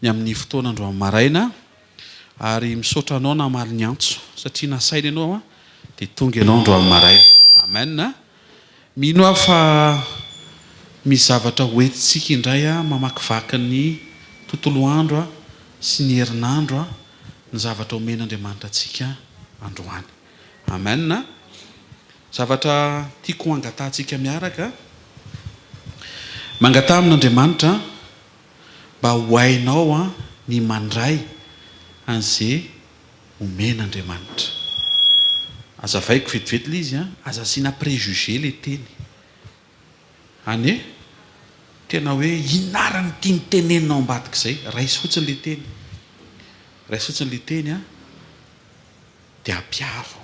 ny amin'ny fotoana androany maraina ary misaotra anao namaly ny antso satria nasaina ianao dia tonga ianao androany maraina. Amen. Mino aho fa misy zavatra ho entintsika indray mamakivaky ny tontolo andro sy ny herinandro ny zavatra omen'Andriamanitra antsika androany. Amen. Zavatra tiako ho angatahantsika miaraka, mangataha amin'Andriamanitra mba ho hainao ny mandray an'ze omen'Andriamanitra. Azavaiko vetivety le izy an, aza asiana préjugé le teny. Any e, tena hoe inona ary no tiany tenenina ao ambadik'izay, raiso fotsiny le teny. Raiso fotsiny le teny an, dia ampiaro.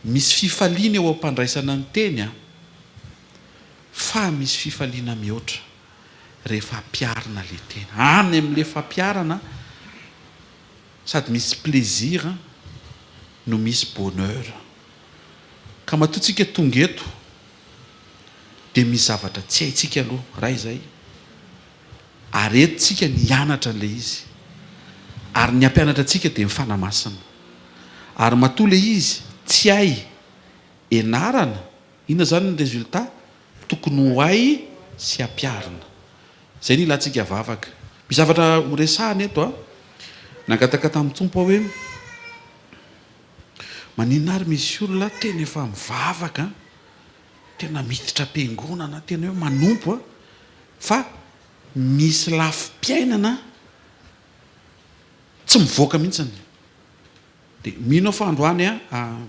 Misy fifaliana eo am-pandraisana ny teny an, fa misy fifaliana mihoatra rehefa ampiharina le teny. Any amin'le fampiharana sady misy plaisir no misy bonheur. Ka matoa tsika tonga eto dia misy zavatra tsy haintsika aloha, ray izay. Ary eto tsika ny hianatra an'ilay izy. Ary ny hampianatra antsika dia ny Fanahy Masina. Ary matoa ilay izy tsy hay enarana, inona izany ny résultat? Tokony ho hay sy ampiharina. Izay no ilantsika vavaka. Misy zavatra ho resahana eto an. Nangataka tamin'ny Tompo aho hoe, maninona ary misy olona tena efa mivavaka an, tena miditra am-piangonana, tena hoe manompo an, fa misy lafim-piainana tsy mivoaka mihitsiny. Dia mino aho fa androany an,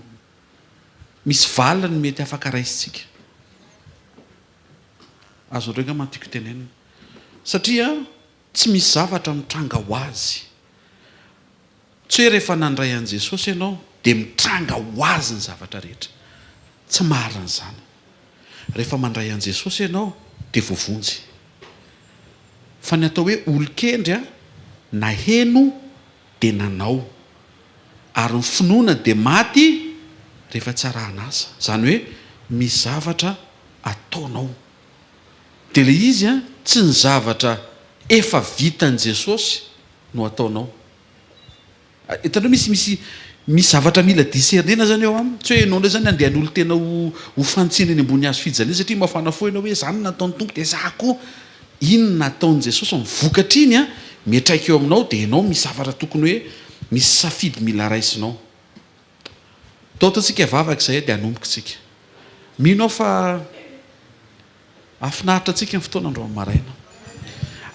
Misy valiny mety afaka raisintsika. Azonareo angamba ny tiako tenenina. Satria tsy misy zavatra mitranga ho azy. Tsy hoe rehefa nandray an'i Jesosy ianao dia mitranga ho azy ny zavatra rehetra. Tsy marina izany. Rehefa mandray an'i Jesosy ianao dia voavonjy. Fa ny atao hoe olon-kendry naheno dia nanao. Ary ny finoana dia maty rehefa tsy arahana asa. Izany hoe misy zavatra ataonao. Dia ilay izy an, tsy ny zavatra efa vitan'i Jesosy no ataonao. Hitanao misy misy misy zavatra mila discerner-na izany eo an, tsy hoe ianao indray izany andeha hanolo-tena ho ho fantsina eny ambony hazo fijaliana satria mafana fo ianao hoe izany no nataon'ny Tompo dia za koa. Iny nataon'i Jesosy, ny vokatr'iny an, miantraika eo aminao dia ianao misy zavatra tokony hoe misy safidy mila raisinao. Tao ataontsika vavaka izay dia hanomboka isika. Mino aho fa hahafinaritra antsika ny fotoana androany maraina.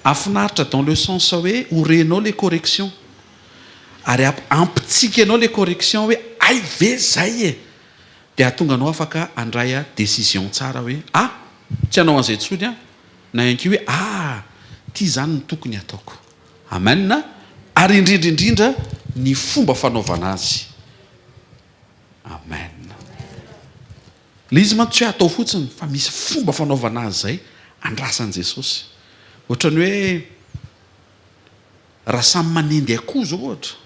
Hahafinaritra dans le sens hoe ho renao le correction ary hampitsika anao le correction hoe hay ve zay e! Dia hahatonga anao afaka handray décision tsara hoe ah! Tsy hanao an'izay intsony aho na ihany koa hoe ah! Ity izany no tokony hataoko. Amen! Ary indrindra indrindra ny fomba fanaovana azy. Amen! Ilay izy mantsy tsy hoe atao fotsiny fa misy fomba fanaovana azy izay andrasan'i Jesosy. Ohatran'ny hoe Raha samy manendy akoho zao ohatra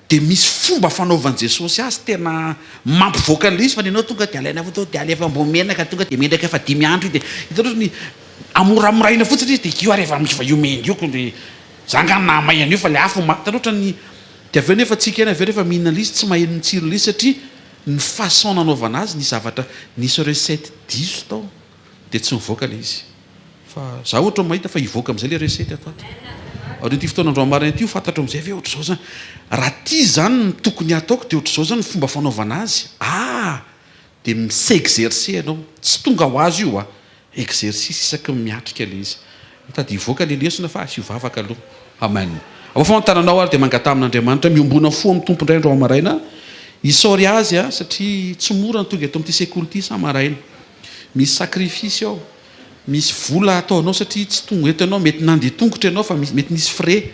dia misy fomba fanaovan'i Jesosy azy tena mampivoaka an'ilay izy fa ny anao tonga dia alaina fotsiny dia alefa ambony menaka tonga dia menaka efa dimy andro io dia hitanao ny amoramoraina fotsiny izy dia io ary efa misy fa io mendy io ko dia za nga nahamay an'io fa ilay afo maty hitanao ohatran'ny dia avy eo nefa tsika eny avy eo rehefa mihinana ilay izy tsy maheno ny tsiron'ilay izy satria ny façon nanaovana azy nisy zavatra nisy recette diso tao dia tsy mivoaka ilay izy. Fa za ohatra mahita fa hivoaka amizay le recette ato ato. Aorian'ity fotoana androany maraina ity ho fantatro amizay ve ohatr'izao zany. Raha ty zany no tokony hataoko de ohatr'izao zany ny fomba fanaovana azy. Ah! De mi-s'exercer ianao. Tsy tonga ho azy io a. Exercice isaky ny miatrika le izy. Mitady hivoaka le lesona fa asio vavaka aloha. Amen. Avoaho ny tananao ary dia mangataha amin'Andriamanitra. Miombona fo amin'ny Tompo indray androany maraina. Isaory Azy a, satria tsy mora ny tonga eto amin'ity sekoly ity isa-maraina. Misy sacrifice ao. Misy vola ataonao satria tsy tonga eto ianao, mety nandeha tongotra ianao fa mety nisy frais,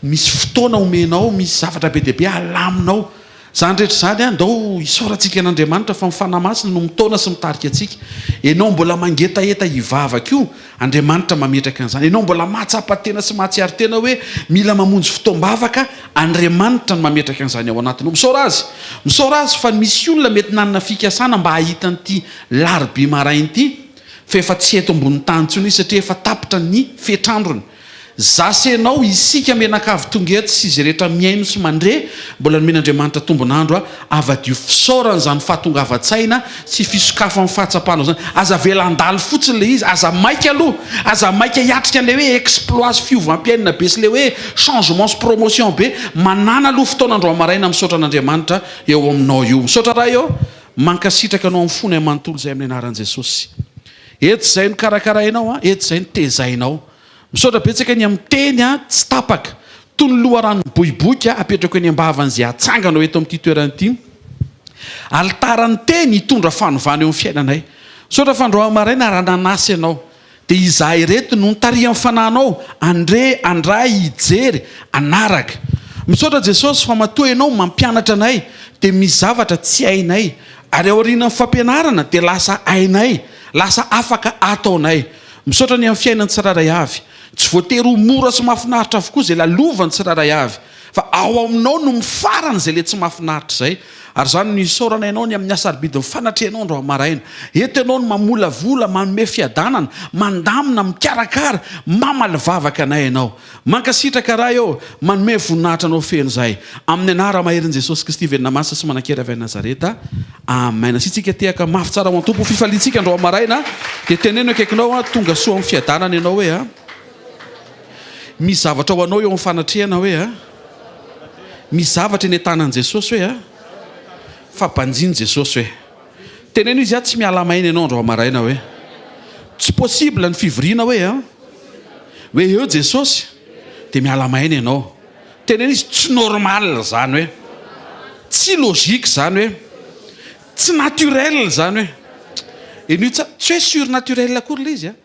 misy fotoana omenao, misy zavatra be dia be alaminao. Izany rehetra izany an, ndao hisaorantsika an'Andriamanitra fa ny Fanahy Masina no mitaona sy mitarika antsika. Ianao mbola mangetaheta hivavaka io, Andriamanitra mametraka an'izany. Ianao mbola mahatsapa tena sy mahatsiaro tena hoe mila mamonjy fotoam-bavaka, Andriamanitra no mametraka an'izany ao anatinao. Misaora Azy! Misaora Azy fa misy olona mety nanana fikasana mba hahita an'ity larobia maraina ity. Fa efa tsy eto ambony tany intsony izy satria efa tapitra ny fetr'androny. Za sy enao, isika mianakavy tonga eto sy izay rehetra mihaino sy mandre, mbola nomen'Andriamanitra tombon'andro a, avadio fisaorana izany fahatongavan-tsaina sy fisokafan'ny fahatsapanao izany. Aza avela handalo fotsiny ilay izy, aza maika aloha, aza maika hiatrika an'ilay hoe exploit sy fiovam-piainana be sy ilay hoe changement sy promotion be, manàna aloha fotoana androany maraina misaotra an'Andriamanitra eo aminao io. Misaotra Ray ô! Mankasitraka anao amin'ny fonay manontolo izay amin'ny anaran'i Jesosy. Eto izay nokarakarainao an, eto izay notezainao. Misaotra betsaka ny amin'ny teny an, tsy tapaka. Toy ny loharano miboiboika apetrako eny am-bavan'izay atsanganao eto amin'ity toerana ity. Alitaran'ny teny hitondra fanovana eo amin'ny fiainanay. Misaotra fa androany maraina raha nanasa ianao. Dia izahay ireto no nitarihan'ny Fanahinao handre, handray, hijery, hanaraka. Misaotra Jesosy fa matoa Ianao mampianatra anay dia misy zavatra tsy hainay ary aorianan'ny fampianarana dia lasa hainay, lasa afaka ataonay. Misaotra ny amin'ny fiainan'ny tsirairay avy. Tsy voatery ho mora sy mahafinaritra avokoa izay lalovan'ny tsirairay avy. Fa ao aminao no mifarana izay le tsy mahafinaritra izay. Ary izany no isaorana ianao ny amin'ny hasarobidin'ny fanatrehanao androany maraina. Eto ianao no mamolavola, manome fiadanana, mandamina, mikarakara, mamaly vavaka anay ianao. Mankasitraka Ray ô, manome voninahitra anao feno izahay. Amin'ny anara-maherin'i Jesosy Kristy velona masina sy manan-kery avy any Nazareta. Amen. Asiantsika tehaka mafy tsara ho an'ny Tompo ho fifaliantsika androany maraina. Dia teneno akaikinao, tonga soa amin'ny fiadanana ianao hoe a. Misy zavatra ho anao eo amin'ny fanatrehana hoe a. Misy zavatra eny an-tanan'i Jesosy hoe a. Fa banjino Jesosy hoe. Teneno izy a, tsy miala maina ianao androany maraina hoe. Tsy possible ny fivoriana hoe a. Hoe eo Jesosy dia miala maina ianao. Teneno izy tsy normal izany hoe. Tsy logique izany hoe. Tsy naturel izany hoe. Henoy tsara, tsy hoe surnaturel akory ilay izy a.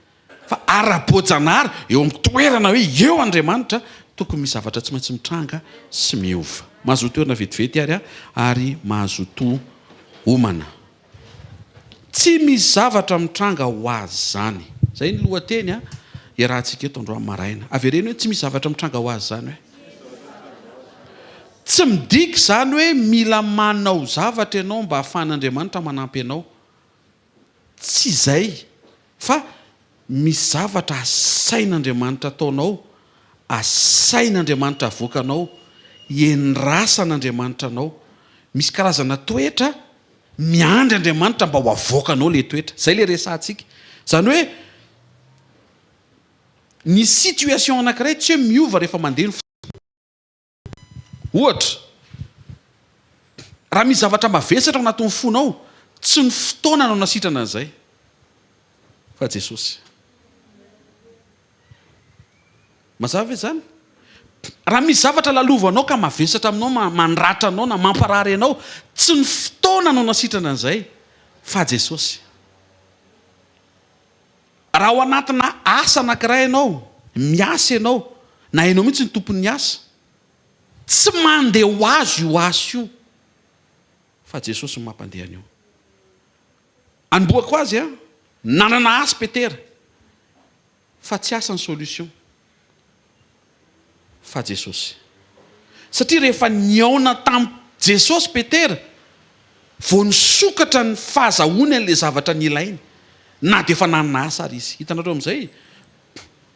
Fa ara-boajanahary, eo amin'ny toerana hoe eo Andriamanitra, tokony misy zavatra tsy maintsy mitranga sy miova. Mahazoa toerana vetivety ary ary mahazotoa homana. Tsy misy zavatra mitranga ho azy izany. Izay ny lohateny iarahantsika eto androany maraina. Avereno hoe tsy misy zavatra mitranga ho azy izany hoe. Tsy midika izany hoe mila manao zavatra ianao mba hahafahan'Andriamanitra manampy anao. Tsy izay fa misy zavatra asain'Andriamanitra ataonao, asain'Andriamanitra avoakanao, iendrasan'Andriamanitra anao. Misy karazana toetra miandry Andriamanitra mba ho avoakanao ilay toetra. Izay ilay resahantsika. Izany hoe ny situation anankiray tsy hoe miova rehefa mandeha ny fotoana. Ohatra, raha misy zavatra mavesatra ao anatin'ny fonao, tsy ny fotoana no hanasitrana an'izay, fa Jesosy. Mazava ve izany? Raha misy zavatra lalovanao ka mavesatra aminao, mandratra anao na mamparary anao, tsy ny fotoana no hanasitrana an'izay, fa Jesosy. Raha ao anatina asa anankiray ianao, miasa ianao, na ianao mihitsy no tompon'ny asa, tsy mandeha ho azy io asa io, fa Jesosy no mampandeha an'io. Anombohako azy an, nanana asa Petera, fa tsy asa ny solution. Fa Jesosy. Satria rehefa nihaona tamin'i Jesosy Petera, vao nisokatra ny fahazahoany an'ilay zavatra nilainy, na dia efa nanana asa ary izy. Hitanareo amin'izay?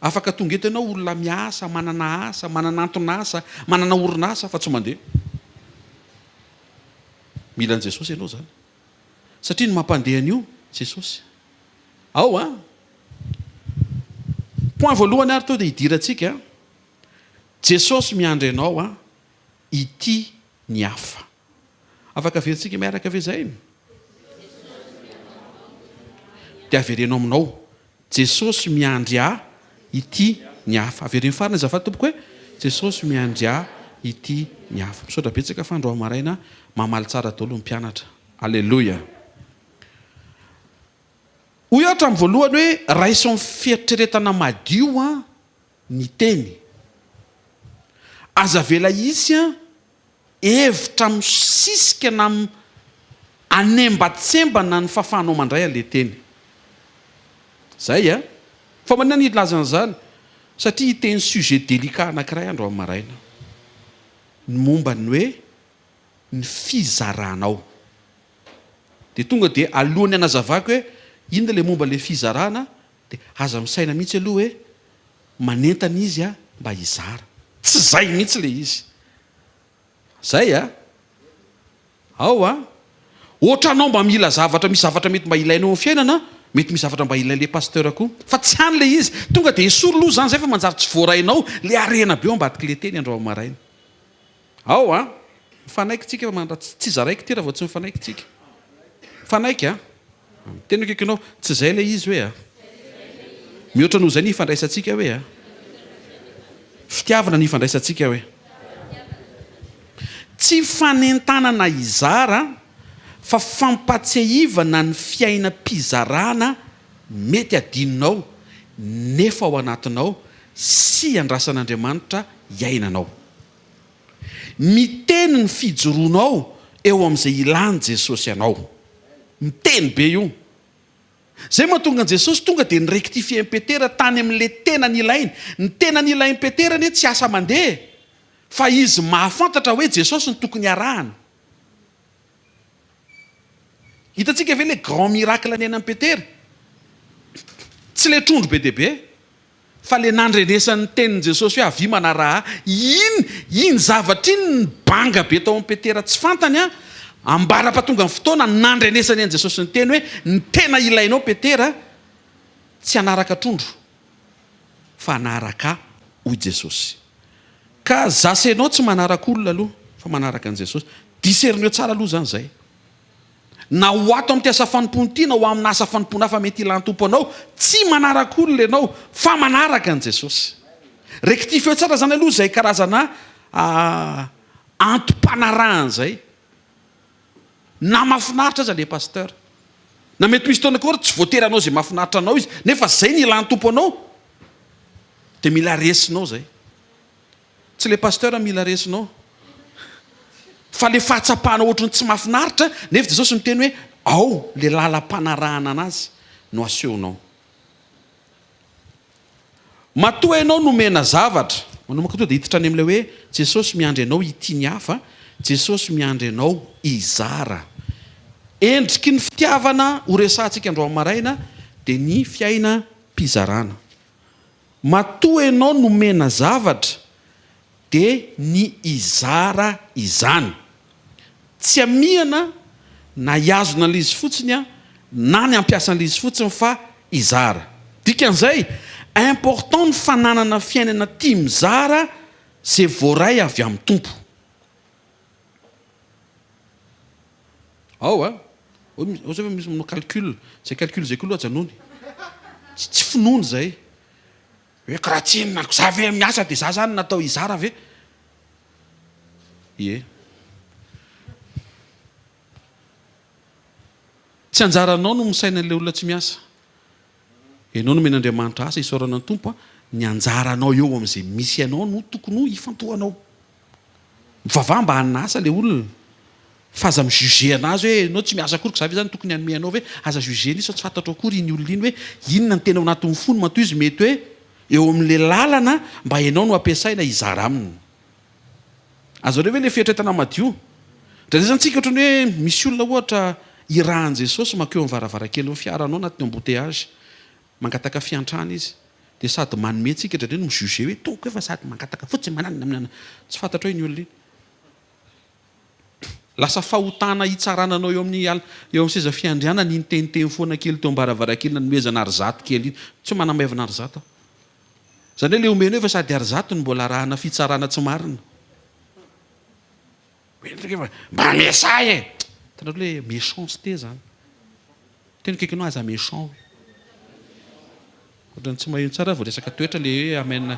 Afaka tonga eto ianao olona miasa, manana asa, manana anton'asa, manana orinasa, fa tsy mandeha. Mila an'i Jesosy ianao izany. Satria ny mampandeha an'io, Jesosy. Ao an! Point voalohany ary tonga dia hidirantsika, Jesosy miandry anao an, ity ny hafa. Afaka averintsika miaraka ve izay? Dia avereno aminao, Jesosy miandry ahy ity ny hafa. Avereno farany azafady tompoko hoe, Jesosy miandry ahy ity ny hafa. Misaotra betsaka fa androany maraina mamaly tsara daholo ny mpianatra. Aleloia. Hoy aho hatramin'ny voalohany hoe raiso amin'ny fieritreretana madio an ny teny. Aza avela hisy an hevitra misisika na hanembatsembana ny fahafahanao mandray an'ilay teny. Izay an! Fa maninona no hilaza an'izany? Satria hiteny sujet délicat anankiray androany maraina. Ny momba ny hoe ny fizaranao. Dia tonga dia alohan'ny hanazavako hoe inona ilay momba ilay fizarana dia aza misaina mihitsy aloha hoe manentana izy mba hizara. Tsy izay mihitsy ilay izy. Zay a! Ao a! Ohatranao mba mila zavatra, misy zavatra mety mba ilainao amin'ny fiainana, mety misy zavatra mba ilain'ilay pasteur koa. Fa tsy any ilay izy. Tonga dia esory aloha izany izay fa manjary tsy voarainao ilay harena be ao ambadik'ilay teny androany maraina. Ao a! Mifanaiky tsika fa mandra tsy zaraiko ity raha vao tsy mifanaiky tsika. Mifanaiky a! Miteny akaiky anao, tsy izay ilay izy hoe a! Mihoatra noho izay ny ifandraisantsika hoe a! Fitiavana ny ifandraisantsika hoe. Tsy fanentanana hizara fa fampatsiahivana ny fiainam-pizarana mety hadinonao nefa ao anatinao sy andrasan'Andriamanitra hiainanao. Miteny ny fijoroanao eo amin'izay ilan'i Jesosy anao. Miteny be io. Izay mahatonga an'i Jesosy tonga dia ni-rectifier an'i Petera tany amin'ilay tena nilainy. Ny tena nilain'i Petera anie tsy asa mandeha e! Fa izy mahafantatra hoe Jesosy no tokony harahana. Hitantsika ve ilay grand miracle niainan'i Petera? Tsy ilay trondro be dia be. Fa le nandrenesany ny tenin'i Jesosy hoe avia manaraha ahy, iny iny zavatra iny ny banga be tao amin'i Petera tsy fantany an, ambara-pahatonga ny fotoana nandrenesany an'i Jesosy niteny hoe ny tena ilainao Petera tsy hanaraka trondro fa hanaraka ahy hoy Jesosy. Ka za sy enao tsy manaraka olona aloha fa manaraka an'i Jesosy. Discerneo tsara aloha zany zay. Na ho ato amin'ity asa fanompoana ity na ho amina asa fanompoana hafa mety hilan'ny Tompo anao, tsy manaraka olona ianao fa manaraka an'i Jesosy. Rectifieo tsara izany aloha izay karazana antom-panarahana izay. Na mahafinaritra aza ilay pasteur. Na mety misy fotoana koa ary tsy voatery hanao izay mahafinaritra anao izy, nefa izay no ilan'ny Tompo anao, dia mila resinao izay. Tsy le pasteur mila resinao fa le fahatsapana ohatry ny tsy mahafinaritra nefa Jesosy miteny hoe ao le lalam-panarahana anazy no asehonao. Matoa ianao nomena zavatra, manomboka tonga dia hiditra any amin'ilay hoe Jesosy miandry anao hitia ny hafa, Jesosy miandry anao hizara. Endriky ny fitiavana horesahantsika androany maraina dia ny fiainam-pizarana. Matoa enao nomena zavatra de ny hizara izany. Tsy hamihana na hihazona an'ilay izy fotsiny an, na ny hampiasa an'ilay izy fotsiny fa hizara. Dikan'izay, important ny fananana fiainana tia mizara ze voaray avy amin'ny Tompo. Ao a! Ao zay fa misy manao calcul, zay calcul zay koa aloha ajanony. Tsy tsy finoana izay. Hoe karaha tsy inona, za ve miasa dia za zany natao hizara ve? Ie. Tsy anjaranao no misaina an'ilay olona tsy miasa. Ianao nomen'Andriamanitra asa, isaorana ny Tompo a, ny anjaranao eo amin'izay misy anao no tokony ho ifantohanao. Mivavaha mba hanana asa le olona fa aza mi juger anazy hoe enao tsy miasa akory ka za ve zany tokony hanome anao ve? Aza juger-na izy fa tsy fantatrao akory iny olona iny hoe inona ny tena ao anatin'ny fony matoa izy mety hoe eo amin'le lalana mba enao no ampiasaina hizara aminy. Azonareo ve le fieritreretana madio? Indraindray zany tsika ohatran'ny hoe misy olona ohatra irahan'i Jesosy mankeo amin'ny varavarankelin'ny fiaranao anatin'ny embouteillage. Mangataka fiantrana izy dia sady manome tsika indraindray no mi-juger hoe toa koa efa sady mangataka fotsiny mananona mananona. Tsy fantatrao iny olona iny. Lasa fahotana hitsarana anao eo amin'ny eo amin'ny seza fiandrianana iny teniteny foana kely teo am-baravarankely nanomezana arizato kely iny. Tsy manamaivana arizato aho. Izany hoe ilay omenao efa sady arizato no mbola arahana fitsarana tsy marina. Mba miasaha e! Hitanareo ilay méchanceté izany. Teny akaikinao aza méchant hoe. Ohatran'ny tsy maheno tsara vao resaka toetra le hoe amen.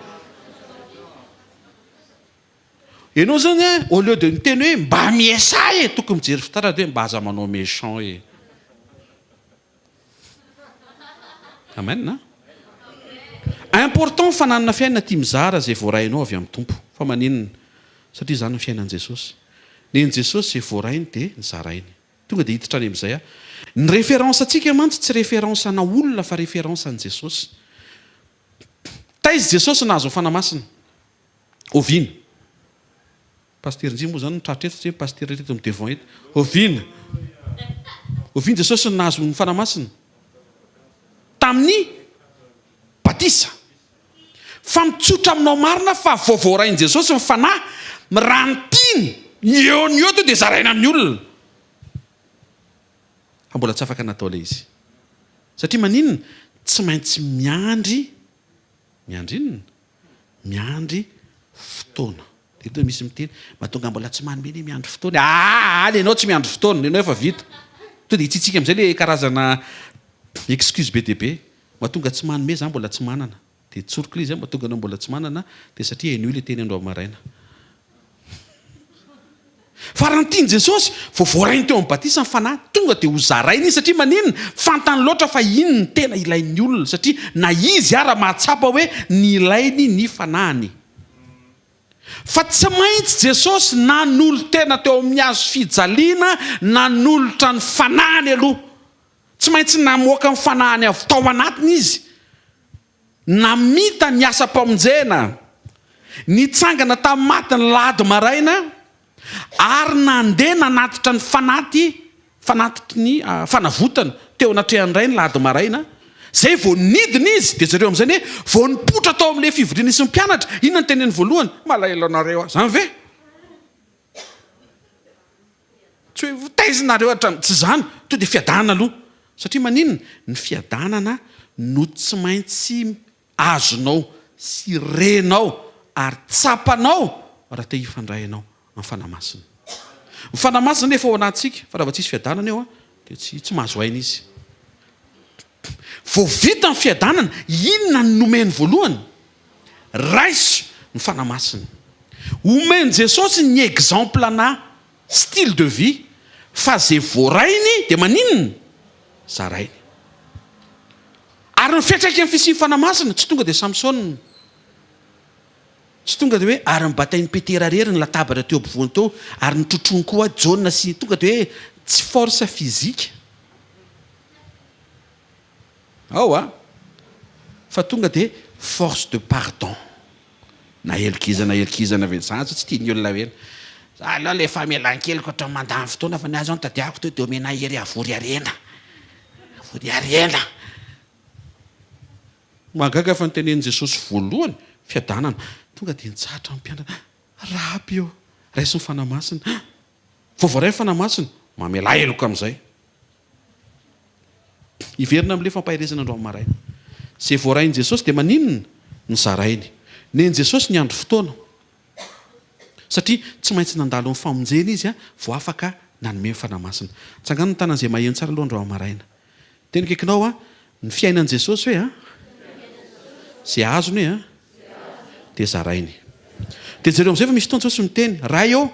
Ianao zany an, au lieu de miteny hoe mba miasaha e, tokony mijery fitaratra hoe mba aza manao méchant e. Amen a. Important fananana fiainana tia mizara izay voarainao avy amin'ny Tompo. Fa maninona? Satria izany ny fiainan'i Jesosy. Nen'i Jesosy izay voarainy dia nizarainy. Tonga dia hiditra any amin'izay aho. Ny référence antsika mantsy tsy référence ana olona fa référence an'i Jesosy. Taiza Jesosy nahazo ny Fanahy Masina? Oviana? Pasitera Njy moa izany no tratra eto satria pasitera eto amin'ny devant eto. Oviana? Oviana Jesosy no nahazo ny Fanahy Masina? Tamin'ny batisa. Fa mitsotra aminao marina fa vao voarain'i Jesosy ny Fanahy, raha ny tiany, eo no eo to dia zaraina amin'ny olona. Fa mbola tsy afaka natao ilay izy. Satria maninona? Tsy maintsy miandry, miandry inona? Miandry fotoana. Dia toa misy miteny, mahatonga mbola tsy manome anie miandry fotoana e. Aa, nenao tsy miandry fotoana, nenao efa vita. Tonga dia hitsitsika amin'izay ilay karazana excuse be dia be. Mahatonga tsy manome za mbola tsy manana. Dia tsoriko ilay izy an, mahatonga anao mbola tsy manana dia satria henoy ilay teny androany maraina. Fa raha ny tian'i Jesosy, vao voarainy teo amin'ny batisa ny Fanahy, tonga dia ho zarainy izy satria maninona? Fantany loatra fa iny no tena ilain'ny olona satria na izy ara mahatsapa hoe nilainy ny Fanahiny. Fa tsy maintsy Jesosy nanolo-tena teo amin'ny hazo fijaliana nanolotra ny Fanahiny aloha. Tsy maintsy namoaka ny Fanahiny avy tao anatiny Izy. Namita ny asam-pamonjena. Nitsangana tamin'ny maty ny lahady maraina ary nandeha nanatitra ny fanaty, fanatitry ny fanavotana teo anatrehan'ny Ray ny lahady maraina. Izay vao nidina Izy, dia jereo amin'izay anie, vao nipoitra tao amin'ilay fivoriana nisy ny mpianatra, inona no teneniny voalohany? Malahelo anareo aho. Izany ve? Tsy hoe taiza nareo hatramin'ny, tsy izany, tonga dia fiadanana aloha. Satria maninona? Ny fiadanana no tsy maintsy azonao sy renao ary tsapanao raha te hifandray ianao amin'ny Fanahy Masina. Ny Fanahy Masina anie efa ao anatintsika, fa raha vao tsisy fiadanana eo dia tsy tsy mahazo aina izy. Vao vita ny fiadanana, inona no nomeny voalohany? Raiso ny Fanahy Masina. Omen'i Jesosy ny exemple na style de vie fa ze voarainy dia maninona? Zarainy. Ary ny fiantraikan'ny fisian'ny Fanahy Masina, tsy tonga dia Samsona. Tsy tonga dia hoe ary nibatain'i Petera rery ny latabatra teo ampovoany teo ary notrotroiny koa Jaona sy tonga dia hoe tsy force physique. Ao a! Fa tonga dia force de pardon. Na heloka iza na heloka iza na ve za zao tsy tian'ny olona hoe za aloha le famelan-keloka ohatran'ny mandany fotoana fa ny ahy zao ny tadiaviko to dia omena hery havory harena. Havory harena. Mahagaga fa ny tenenin'i Jesosy voalohany, fiadanana. Tonga dia nitsahatra ny mpianatra. Raby ô! Raiso ny Fanahy Masina. Vao voaray ny Fanahy Masina, mamelà heloka amin'izay. Hiverina amin'ilay fampaherezana androany maraina. Izay voarain'i Jesosy dia maninona? Nozarainy. Nen'i Jesosy niandry fotoana. Satria tsy maintsy nandalo ny famonjena Izy vao afaka nanome ny Fanahy Masina. Tsangano ny tanan'izay maheno tsara aloha androany maraina. Teny akaikinao an, ny fiainan'i Jesosy hoe an, izay azony hoe an, dia zarainy. Dia jereo amin'izay fa misy fotoana Jesosy miteny, Ray ô,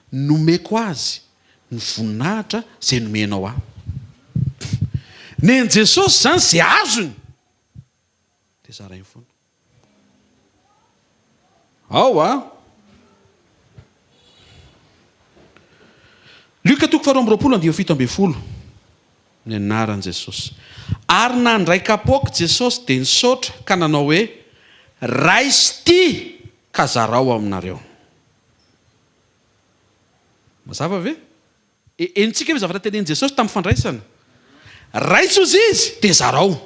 nomeko azy ny voninahitra izay nomenao ahy. Nen'i Jesosy izany izay azony dia zarainy foana. Ao a! Lioka toko faharoa amby roapolo andininy 17. Ny anaran'i Jesosy. Ary nandray kapoaka Jesosy dia nisaotra ka nanao hoe, Raiso ity ka zarao aminareo. Mazava ve? Henontsika ve zavatra tenenin'i Jesosy tamin'ny fandraisana? Raiso ozy izy dia zarao.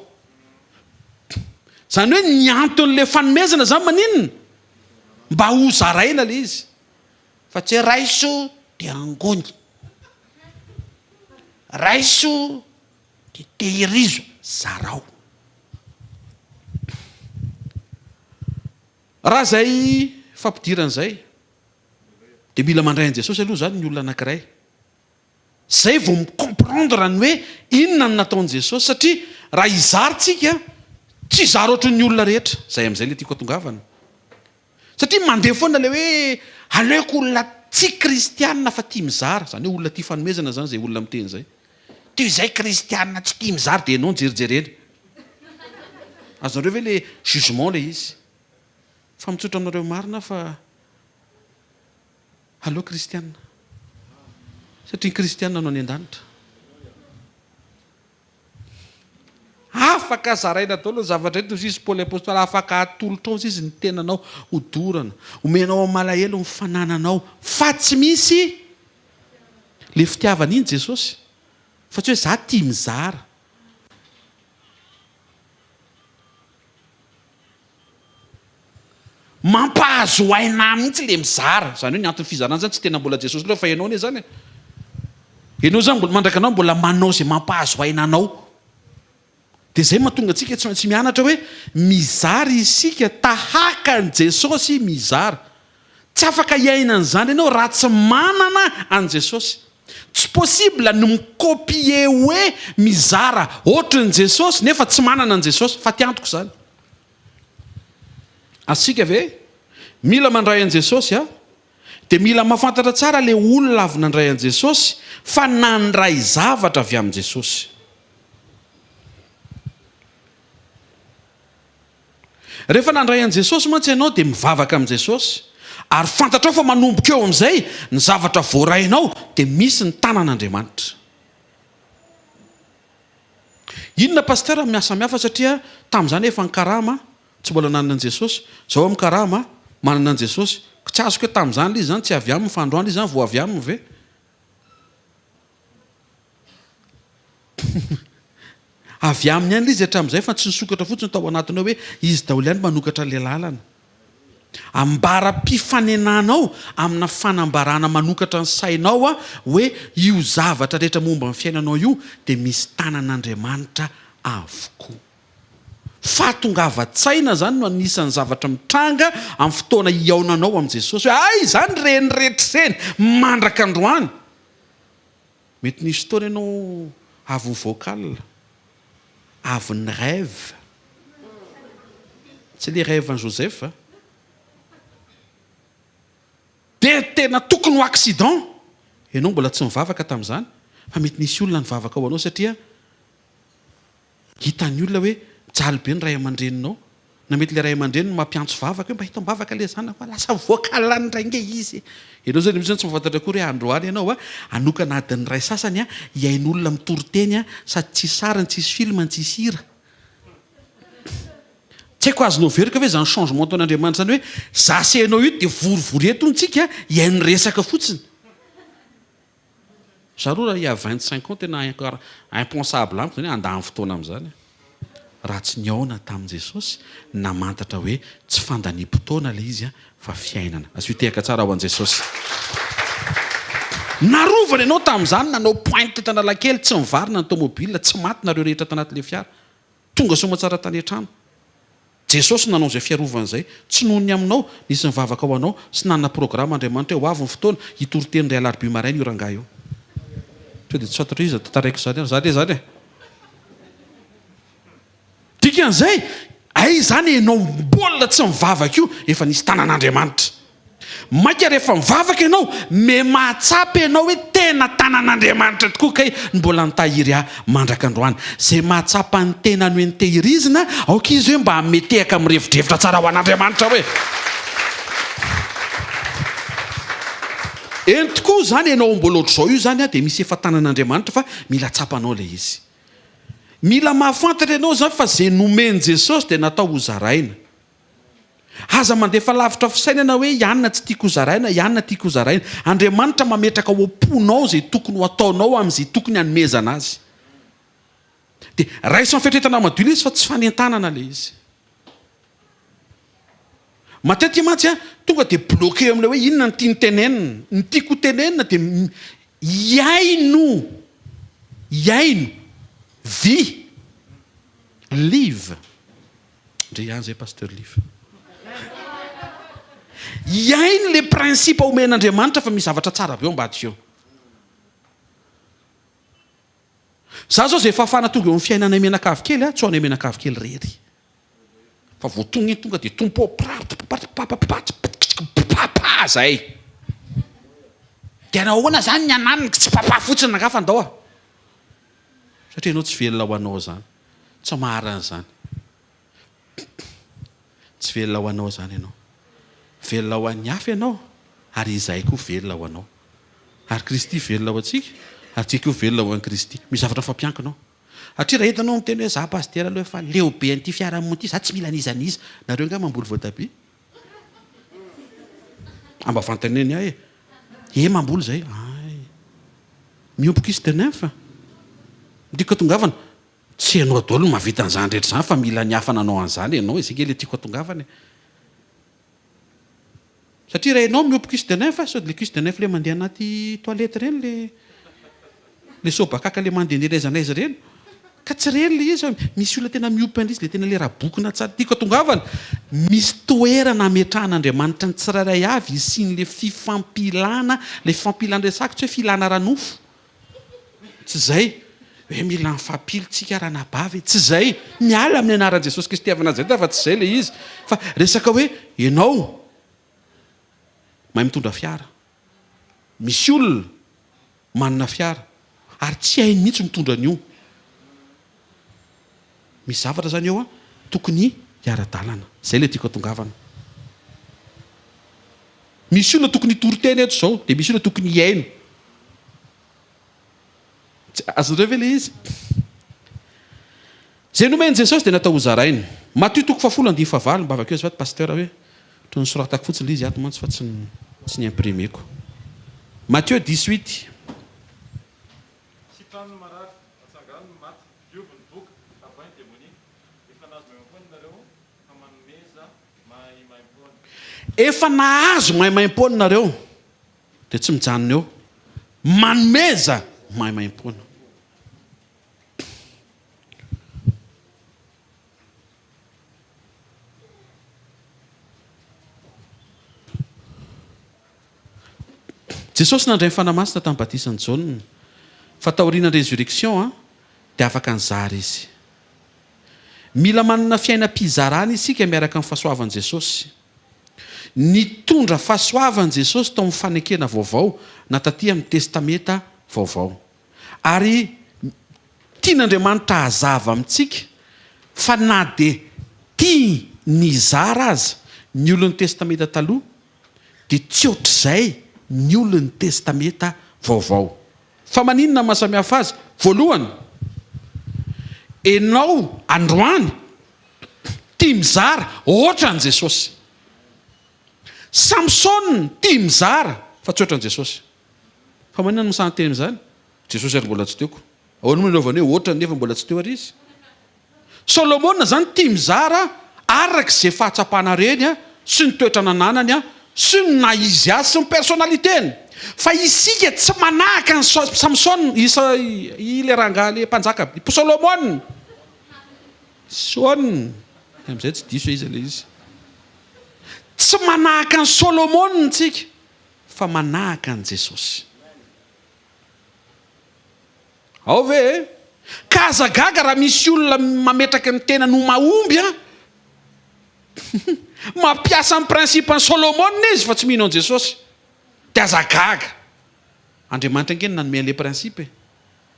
Izany hoe ny anton'ilay fanomezana izany maninona? Mba ho zaraina ilay izy. Fa tsy hoe raiso dia angony. Raiso dia tehirizo, zarao. Raha izay fampidirana izay. Dia mila mandray an'i Jesosy aloha izany ny olona anankiray. Izay vao mi-comprendre ny hoe inona no nataon'i Jesosy. Satria raha hizara tsika, tsy hizara ohatran'ny olona rehetra. Izay amin'izay ilay tiako hatongavana. Satria mandeha foana ilay hoe aleoko olona tsy kristianina fa tia mizara. Izany hoe olona tia fanomezana izany izay olona miteny izay. Toy izay kristianina tsy tia mizara dia ianao no jerijerena. Azonareo ve ilay jugement ilay izy? Fa mitsotra aminareo marina aho fa aleo kristiana. Satria ny kristiana no any an-danitra. Afaka zaraina daholo ny zavatra rehetra hoy izy Paoly Apostoly, afaka atolotrao hoy izy ny tenanao hodorana, omenao amin'ny malahelo ny fanananao, fa tsy misy le fitiavana iny Jesosy. Fa tsy hoe za tia mizara. Mampahazo aina ahy mihitsy le mizara. Izany hoe ny anton'ny fizarana izany tsy tena mbola Jesosy loatra fa ianao anie izany e. Ianao izany mbola mandraka anao mbola manao izay mampahazo aina anao. Dia izay mahatonga antsika tsy maintsy mianatra hoe mizara isika tahaka an'i Jesosy mizara. Tsy afaka hiaina an'izany ianao raha tsy manana an'i Jesosy. Tsy possible ny mi-copier hoe mizara ohatran'i Jesosy nefa tsy manana an'i Jesosy. Fatiantoka izany. Asika ve? Mila mandray an'i Jesosy a! Dia mila mahafantatra tsara ilay olona avy nandray an'i Jesosy fa nandray zavatra avy amin'i Jesosy. Rehefa nandray an'i Jesosy mantsy ianao dia mivavaka amin'i Jesosy ary fantatrao fa manomboka eo amin'izay ny zavatra voarainao dia misy ny tanan'Andriamanitra. Inona Pasteur ny mahasamihafa satria tamin'izany efa nikarama tsy mbola nanana an'i Jesosy, zao aho mikarama manana an'i Jesosy, tsy azoko hoe tamin'izany ilay izy izany tsy avy aminy fa androany ilay izy izany vao avy aminy ve? Avy aminy ihany ilay izy hatramin'izay fa tsy nisokatra fotsiny tao anatiny ao hoe izy daholo ihany manokatra ilay lalana. Ambara-pifanenanao amina fanambarana manokatra ny sainao hoe io zavatra rehetra momba ny fiainanao io dia misy tanan'Andriamanitra avokoa. Fahatongavan-tsaina izany no anisan'ny zavatra mitranga amin'ny fotoana hihaonanao amin'i Jesosy hoe hay izany ireny rehetra ireny mandraka androany. Mety nisy fotoana ianao avy ho vocal, avy ni-rêve, tsy le rêve an'i Joseph a! Dia tena tokony ho accident! Ianao mbola tsy nivavaka tamin'izany, fa mety nisy olona nivavaka ho anao satria Hitan'ny olona hoe mijaly be ny ray aman-dreninao, na mety ilay ray aman-dreny no mampiantso vavaka hoe mba hita am-bavaka ilay zanako fa lasa vocal any indray ange izy e! Ianao izany mihitsy tsy mahafantatra akory hoe androany ianao hanokana adiny iray sasany hihaino olona mitory teny sady tsisy sariny, tsisy film, tsisy hira. Tsy haiko azonao averiko ve izany changement ataon'Andriamanitra izany hoe za sy ianao io dia vorivory eto hono tsika hihaino resaka fotsiny. Za aloha raha il y a 25 ans tena impensable amiko zany hoe handany fotoana amin'izany raha tsy nihaona tamin'i Jesosy namantatra hoe tsy fandaniam-potoana ilay izy fa fiainana. Asio tehaka tsara ho an'i Jesosy. Narovana ianao tamin'izany nanao pointe teto Analakely, tsy nivarina ny tomobile, tsy maty nareo rehetra tanatin'ilay fiara. Tonga soamatsara tany an-trano. Jesosy nanao izay fiarovana izay, tsy noho ny aminao, nisy nivavaka ho anao, sy nanana programa Andriamanitra hoe ho avy ny fotoana, hitory teny indray alarobia maraina io rangahy io. Sao dia tsy fantatro iza tantaraiko izany ary, za le zany e! Dikan'izay, aiza izany ianao mbola tsy mivavaka io, efa nisy tanan'Andriamanitra. Mainka rehefa mivavaka ianao, me mahatsapa ianao hoe tena tanan'Andriamanitra tokoa kay no mbola nitahiry ahy mandraka androany. Izay mahatsapa ny tenany hoe nitehirizina, aoka izy hoe mba hanome tehaka mirefodrefotra tsara ho an'Andriamanitra hoe. Eny tokoa izany ianao mbola ohatr'izao io izany dia misy efa tanan'Andriamanitra fa mila tsapanao ilay izy. Mila mahafantatra ianao izany fa izay nomen'i Jesosy dia natao hozaraina. Aza mandefa lavitra fisainana hoe i anona tsy tiako hozaraina, i anona tiako hozaraina. Andriamanitra mametraka ao am-ponao izay tokony ho ataonao amin'izay tokony hanomezana azy. Dia raiso amin'ny fieritreretana madio ilay izy fa tsy fanentanana ilay izy. Matetika mantsy an, tonga dia bloqué amin'ilay hoe inona no tiany tenenina. Ny tiako ho tenenina dia hihaino, hihaino, vie, live. Ndre ihany zay Pasteur Liv. Hihaino le principe omen'Andriamanitra fa misy zavatra tsara be ao ambadika ao. Za zao zay fahafahana tonga eo amin'ny fiainanay mianakavy kely a, tsy ho anay mianakavy kely rery. Fa vao tonga iny tonga dia tompo papa zay. Dia nahoana zany ny ananiny tsy papa fotsiny angaha fa ndao a. Satria ianao tsy velona ho anao izany. Tsy marina izany. Tsy velona ho anao izany ianao. Velona ho an'ny hafa ianao, ary izahay koa velona ho anao. Ary Kristy velona ho antsika, ary tsika koa velona ho an'i Kristy. Misy zavatra mifampiankina ao. Satria raha eto ianao miteny hoe za pasitera aloha efa leo be an'ity fiarahamonina ity, za tsy mila an'iza n'iza. Nareo angaha mamboly voatabia? Mba vantaneny ahy e. He mamboly izay. Hay. Miompy cuisse de nymphe. Ny tiako hatongavana, tsy ianao daholo no mahavita an'izany rehetra izany fa mila ny hafa nanao an'izany ianao e, izay nge ilay tiako hatongavana e. Satria raha ianao miompy cuisse de nymphe, sao dia le cuisse de nymphe le mandeha anaty toilette ireny le le sobakaka le mandehandeha n'aiza n'aiza ireny. Ka tsy ireny le izy fa misy olona tena miompy an'izy le tena le rabokona tsara. Tiako atongavana, misy toerana ametrahan'Andriamanitra ny tsirairay avy hisian'le fifampilana, le fifampilana resahako tsy hoe filana ara-nofo. Tsy izay hoe mila mifampila tsika ranabavy e, tsy izay, miala amin'ny anaran'i Jesosy Kristy avy Nazareta fa tsy izay ilay izy, fa resaka hoe ianao mahay mitondra fiara, misy olona manana fiara ary tsy hainy mihitsy mitondra an'io, misy zavatra izany eo an, tokony hiara-dalana, izay ilay tiako hatongavana. Misy olona tokony hitory teny eto izao, dia misy olona tokony hihaino. Tsy azonareo ve ilay izy? Izay nomen'i Jesosy dia natao hozaraina. Matio toko fahafolo andininy fahavalo, mba vakio azafady Pasteur hoe, ohatran'ny nosoratako fotsiny ilay izy ato mantsy fa tsy tsy ni-imprimer-ko. Mathieu dix huit. Sitrano ny marary, atsangano ny maty, diovy ny boka, avoahy ny demonia. Efa nahazo maimaimpoana nareo Fa manomeza maimaimpoana. Efa nahazo maimaimpoana nareo dia tsy mijanona eo. Manomeza maimaimpoana. Jesosy nandray ny Fanahy Masina tamin'ny batisan'i Jaona, fa taorian'ny résurrection dia afaka nizara izy. Mila manana fiainam-pizarana isika miaraka amin'ny fahasoavan'i Jesosy. Nitondra fahasoavana Jesosy tao amin'ny fanekena vaovao na taty amin'ny Testamenta vaovao. Ary tian'Andriamanitra hazava amintsika fa na dia tia nizara aza ny olon'ny Testamenta taloha dia tsy ohatr'izay ny olon'ny Testamenta vaovao. Fa maninona no mahasamihafa azy? Voalohany, enao androany tia mizara ohatran'i Jesosy. Samsona tia mizara fa tsy ohatran'i Jesosy. Fa maninona no mahasahy miteny izany? Jesosy ary mbola tsy teo ko. Ahoana moa no anaovany hoe ohatrany nefa mbola tsy teo ary izy? Solomona izany tia mizara araka izay fahatsapana reny sy ny toetra nananany sy ny naha izy azy sy ny personnalité-ny. Fa isika tsy manahaka an'i Samsona, i Sa, i ilay rangahy ilay mpanjaka, i Solomona. Son, amin'izay tsy diso iza ilay izy. Tsy manahaka an'i Solomona isika fa manahaka an'i Jesosy. Ao ve e? Ka aza gaga raha misy olona mametraka ny tenany ho mahomby an! Mampiasa ny principe an'i Solomona izy fa tsy mino an'i Jesosy. Dia aza gaga. Andriamanitra ange no nanome an'ilay principe e.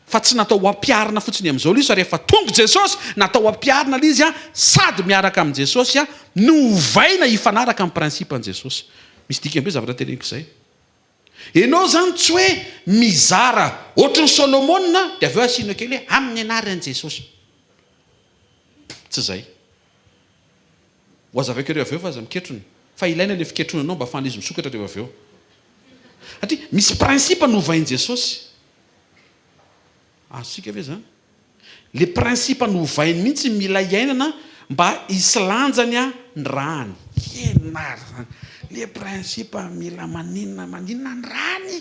Fa tsy natao ho ampiharina fotsiny amin'izao ilay izy fa rehefa tonga Jesosy, natao hampiharina ilay izy an, sady miaraka amin'i Jesosy an, no ovaina hifanaraka amin'ny principe an'i Jesosy. Misy dikany be zavatra teneniko izay. Enao zany tsy hoe mizara ohatry ny Solomona dia avy eo asiana kely hoe amin'ny anaran'i Jesosy. Tsy zay. Ho azavaiko ireo avy eo fa aza miketrona. Fa ilaina ilay fiketronanao mba ahafahan'izy misokatra ireo avy eo. Satria misy principe novain'i Jesosy. Azontsika ve zany? Le principe novainy mihitsy mila iainana mba hisy lanjany ny rany. Inona ary zany? Le principe mila maninona maninona ny rany?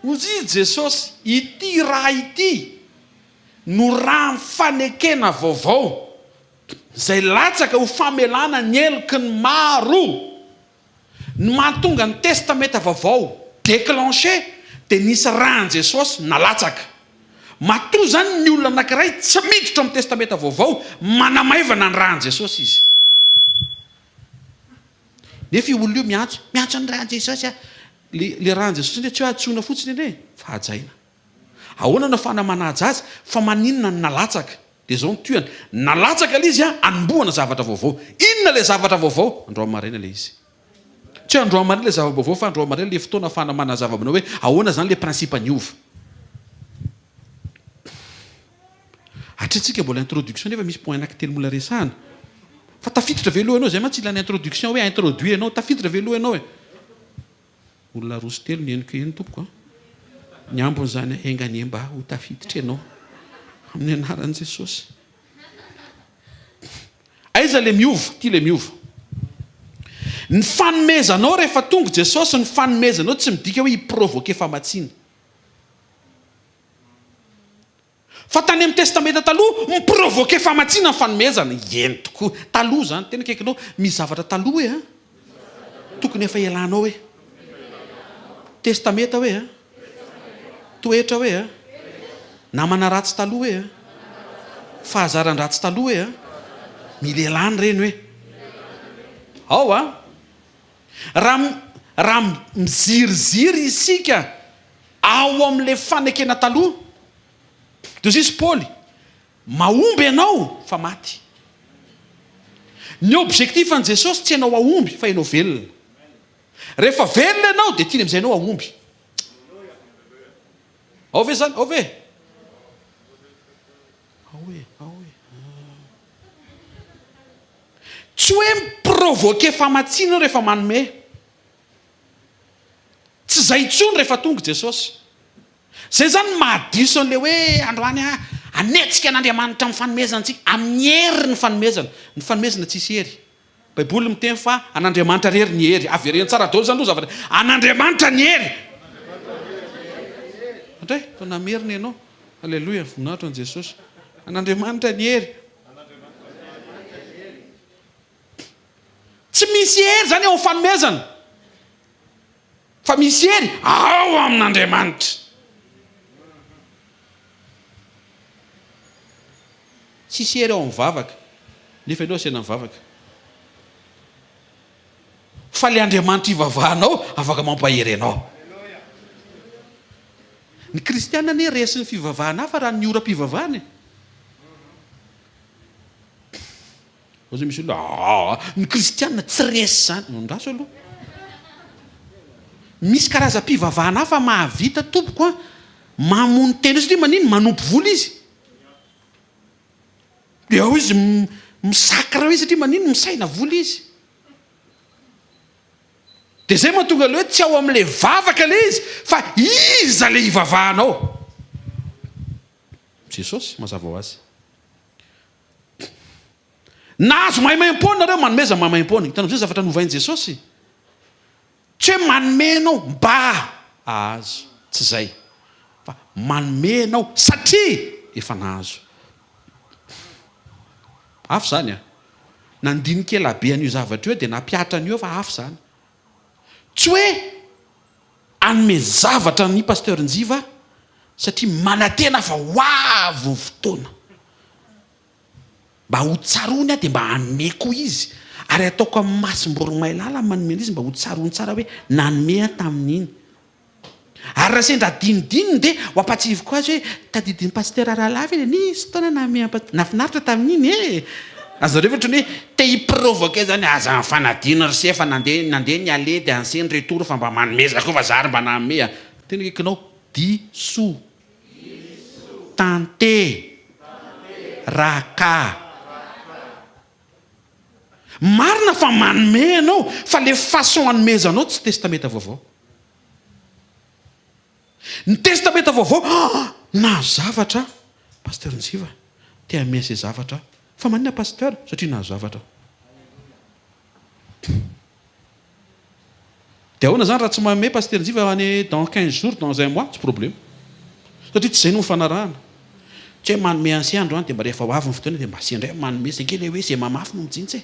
Hozy i Jesosy, ity ra ity no ran'ny fanekena vaovao izay latsaka ho famelana ny heloky ny maro. Ny mahatonga ny testamenta vaovao déclenché dia nisy ràn'i Jesosy nalatsaka. Matoa izany ny olona anankiray tsy miditra ao amin'ny testamenta vaovao, manamaivana ny ràn'i Jesosy izy. Nefa io olona io miantso, miantso ny ràn'i Jesosy aho. Le, le ràn'i Jesosy anie tsy hoe antsoina fotsiny anie, fa hajaina. Ahoana no ahafahana manaja azy? Fa maninona no nalatsaka? Dia izao ny tohiny, nalatsaka ilay izy hanombohana zavatra vaovao. Inona ilay zavatra vaovao? Androany maraina ilay izy. Tsy hoe androany maraina ilay zava-baovao fa androany maraina ilay fotoana ahafahana manazava aminao hoe ahoana izany ilay principe niova. Hatreto tsika mbola introduction nefa misy point anaky telo mbola resahana. Fa tafiditra ve aloha ianao? Izay mantsy ilana introduction hoe introduit ianao, tafiditra ve aloha ianao e? Olona roa sy telo ny henoko eny tompoko a! Ny ambiny izany enga anie mba ho tafiditra ianao amin'ny anaran'i Jesosy. Aiza le miova? Ity le miova. Ny fanomezanao rehefa tonga Jesosy, ny fanomezanao tsy midika hoe hi-provoquer famatsiana. Fa tany amin'ny Testamenta Taloha, mi-provoquer famatsiana ny fanomezana. Eny tokoa. Taloha izany. Tena akaikinao, misy zavatra taloha hoe an! Tokony efa ialànao hoe. Testamenta hoe an! Toetra hoe an! Namana ratsy taloha hoe an! Fahazaran-dratsy taloha hoe an! Mila ialàna ireny hoe. Ao an! Raha, raha miziriziry isika ao amin'ilay fanekena taloha, dia hoy izy Paoly, mahomby ianao fa maty. Ny objectif an'i Jesosy tsy ianao hahomby fa ianao velona. Rehefa velona ianao dia tiany amin'izay ianao hahomby. Ao ve izany? Ao ve? Ao e, ao e. Tsy hoe mi-provoquer famatsiana ianao rehefa manome. Tsy izay intsony rehefa tonga i Jesosy. Izay izany no mahadiso an'ilay hoe androany aho hanetsika an'Andriamanitra amin'ny fanomezana antsika. Amin'ny hery ny fanomezana. Ny fanomezana tsisy hery. Baiboly miteny fa an'Andriamanitra irery ny hery. Avereno tsara daholo izany aloha zavatra. An'Andriamanitra ny hery. Andray, toa namerina ianao. Aleloia, voninahitra an'i Jesosy. An'Andriamanitra ny hery. Tsy misy hery izany ao amin'ny fanomezana, fa misy hery ao amin'Andriamanitra. Tsisy hery ao amin'ny vavaka, nefa ianao asaina mivavaka. Fa ilay Andriamanitra ivavahanao afaka mampahery anao. Ny kristiana anie resin'ny fivavahana hafa raha ny oram-pivavahana e. Hoy zao misy olona, aa, ny kristiana tsy resy izany. Andraso aloha. Misy karazam-pivavahana hafa mahavita tompoko an, mamono tena io satria manino? Manompo vola izy. Dia ao izy mi-sacre eo satria manino? Misaina vola izy. Dia izay mahatonga ilay hoe tsy ao amin'ilay vavaka ilay izy fa iza ilay ivavahanao? Jesosy, mazava ho azy. Nahazo maimaimpoana nareo, manomeza maimaimpoana. Hitanao amizay zavatra novain'i Jesosy? Tsy hoe manome ianao mba hahazo, tsy izay. Fa manome ianao satria efa nahazo. Hafa izany an! Nandinika ela be an'io zavatra io aho dia nampihatra an'io aho fa hafa izany. Tsy hoe hanome zavatra an'i Pasteur Njiva aho satria manantena fa ho avy ny fotoana. Mba ho tsaroany aho dia mba hanome koa izy. Ary ataoko amin'ny masom-boromailala ny manome an'izy mba ho tsaroany tsara hoe nanome aho tamin'iny. Ary raha sendra adinodinony dia ho ampahatsiahiviko azy hoe tadidin'i Pasitera Rahalahy ve ilay nisy fotoana nanome an'i Pasitera. Nahafinaritra tamin'iny e! Azonareo ve ohatran'ny hoe te hi-provoquer zany, aza mifanadino ry se fa nandeha nandeha ny aller dia anse ny retour fa mba manomeza koa fa za ary mba nanome a! Tena akaikinao, diso. Tante. Raka. Marina fa manome ianao fa le façon anomezanao tsy testamenta vaovao. Ny testamenta vaovao ah! Nahazo zavatra aho. Pasteur Njiva, te hanome an'izay zavatra aho. Fa maninona Pasteur? Satria nahazo zavatra aho. Dia ahoana zany raha tsy manome Pasitera Njiva any dans 15 jours, dans un mois, tsy problème. Satria tsy izay no nifanarahana. Tsy hoe manome an'se androany dia mba rehefa ho avy ny fotoana dia mba se indray manome, zay nge ilay hoe izay mamafy no mijinja e.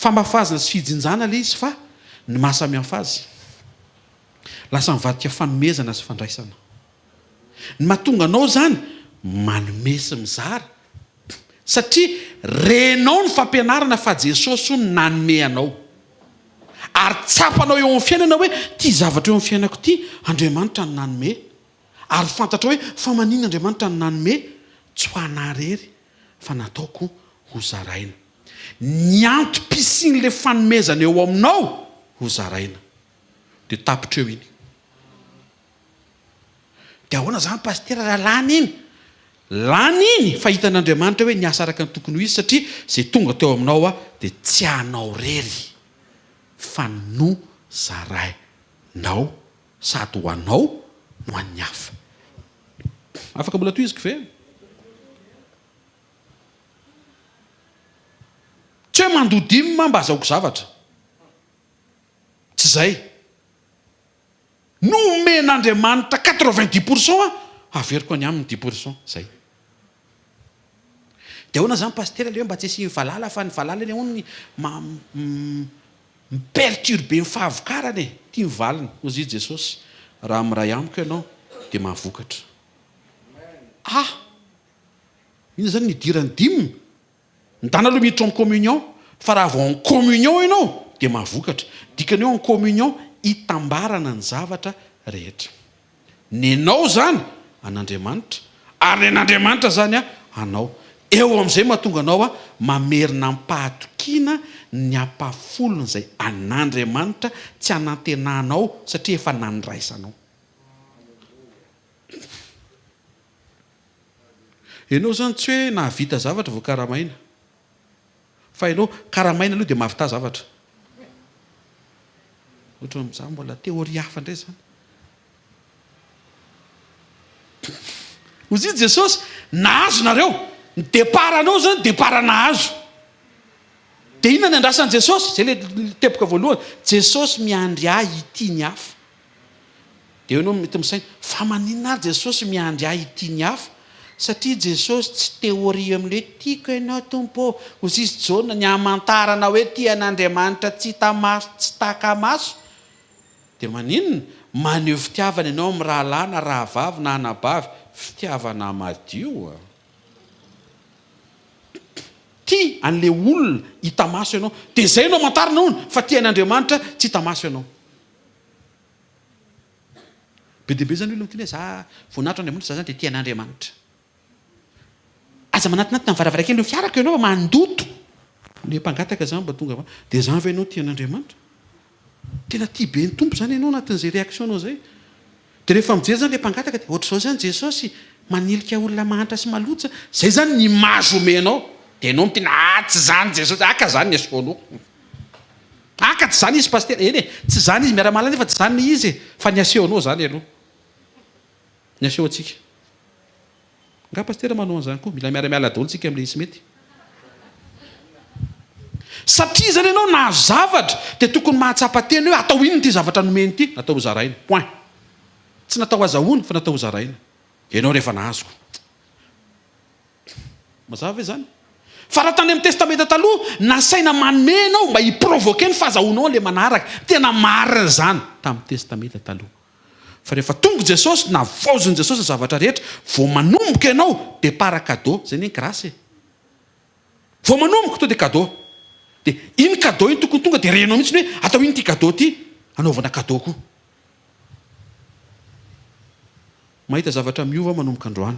Famafazana sy fijinjana ilay izy fa ny maha samihafa azy, lasa mivadika fanomezana sy fandraisana. Ny mahatonga anao izany manome sy mizara satria renao ny fampianarana fa Jesosy hono nanome anao. Ary tsapanao eo amin'ny fiainana hoe ity zavatra eo amin'ny fiainako ity Andriamanitra no nanome. Ary fantatrao hoe fa maninona Andriamanitra no nanome? Tsy ho anà irery fa nataoko ho zaraina. Ny antom-pisian'ilay fanomezana eo aminao ho zaraina. Dia tapitra eo iny. Dia ahoana izany Pasitera raha lany iny? Lany iny fa hitan'Andriamanitra hoe niasa araka ny tokony ho izy satria izay tonga teo aminao aho dia tsy anao irery fa nozarainao sady ho anao no an'ny hafa. Afaka mbola tohiziko ve? Tsy hoe mandoa dime mba azahoako zavatra. Tsy izay. Nomen'Andriamanitra 90 pour cent aho, averiko any aminy dix pour cent. Zay. Dia ahoana izany Pasitera le hoe mba tsy asian'ny valala fa ny valala anie hono mi-perturber ny fahavokarana e! Ity ny valiny, hozy i Jesosy, raha miray amiko ianao dia mahavokatra. Ah! Inona izany ny idiran'ny dime? Ndana aloha miditra en communion fa raha vao en communion ianao dia mahavokatra. Dikany hoe en communion itambarana ny zavatra rehetra. Nenao izany an'Andriamanitra ary nen'Andriamanitra izany anao. Eo amin'izay mahatonga anao mamerina am-pahatokiana ny ampahafolon'izay an'Andriamanitra tsy anantenanao satria efa nandraisanao. Ianao izany tsy hoe nahavita zavatra vao karamaina. Fa ianao karamaina aloha dia mahavità zavatra. Ohatra hoe za mbola théorie hafa indray izany. Hoy izy Jesosy, nahazo nareo. Ny départ anao izany départ nahazo. Dia inona ny andrasan'i Jesosy? Izay ilay teboka voalohany. Jesosy miandry ahy hitia ny hafa. Dia eo ianao mety misaina, fa maninona ary Jesosy miandry ahy hitia ny hafa? Satria Jesosy tsy théorie amin'ilay hoe tiako ianao Tompo ô! Hoy izy Jaona, ny hamantarana hoe tia an'Andriamanitra tsy hita maso tsy taka-maso dia maninona? Maneho fitiavana ianao amin'ny rahalahy na rahavavy na anabavy, fitiavana madio a! Tia an'ilay olona hita maso ianao, dia izay no hamantarana hono fa tia an'Andriamanitra tsy hita maso ianao. Be dia be zany olona miteny hoe za voninahitro Andriamanitra, za zany dia tia an'Andriamanitra. Aza manatinantina ny varavarankely eo fiarako ianao fa mandoto. Le mpangataka zany mba tonga dia zany ve ianao tia an'Andriamanitra? Tena tia be ny Tompo zany ianao anatin'izay réaction nao zay. Dia rehefa mijery zany le mpangataka dia ohatr'izao zany Jesosy manilika olona mahantra sy maloto zany. Zay zany ny image omenao. Dia ianao miteny ah tsy zany Jesosy, ah ka zany ny asehonao. Ah ka tsy zany izy pasitera, eny e, tsy zany izy miara-mahalala nefa tsy zany le izy e, fa ny asehonao zany aloha, ny asehontsika. Nga pasitera manao an'izany koa, mila miara-miala daholo tsika amin'ilay izy mety. Satria zany ianao nahazo zavatra dia tokony mahatsapa tena hoe atao inona ity zavatra nomeny ity, natao hozaraina, point. Tsy natao hazahoana fa natao hozaraina. Ianao rehefa nahazo ko. Mazava ve izany? Fa raha tany amin'ny Testamenta Taloha, nasaina manome ianao mba hi-provoquer ny fahazahoanao an'ilay manaraka. Tena marina izany tamin'ny Testamenta Taloha. Fa rehefa tonga Jesosy, navaozin'i Jesosy ny zavatra rehetra, vao manomboka ianao, départ cadeau. Izay anie ny grâce e. Vao manomboka, tonga dia cadeau. Dia iny cadeau iny tokony tonga dia renao mihitsy hoe atao inona ity cadeau ity? Anaovana cadeau koa. Mahita zavatra miova manomboka androany.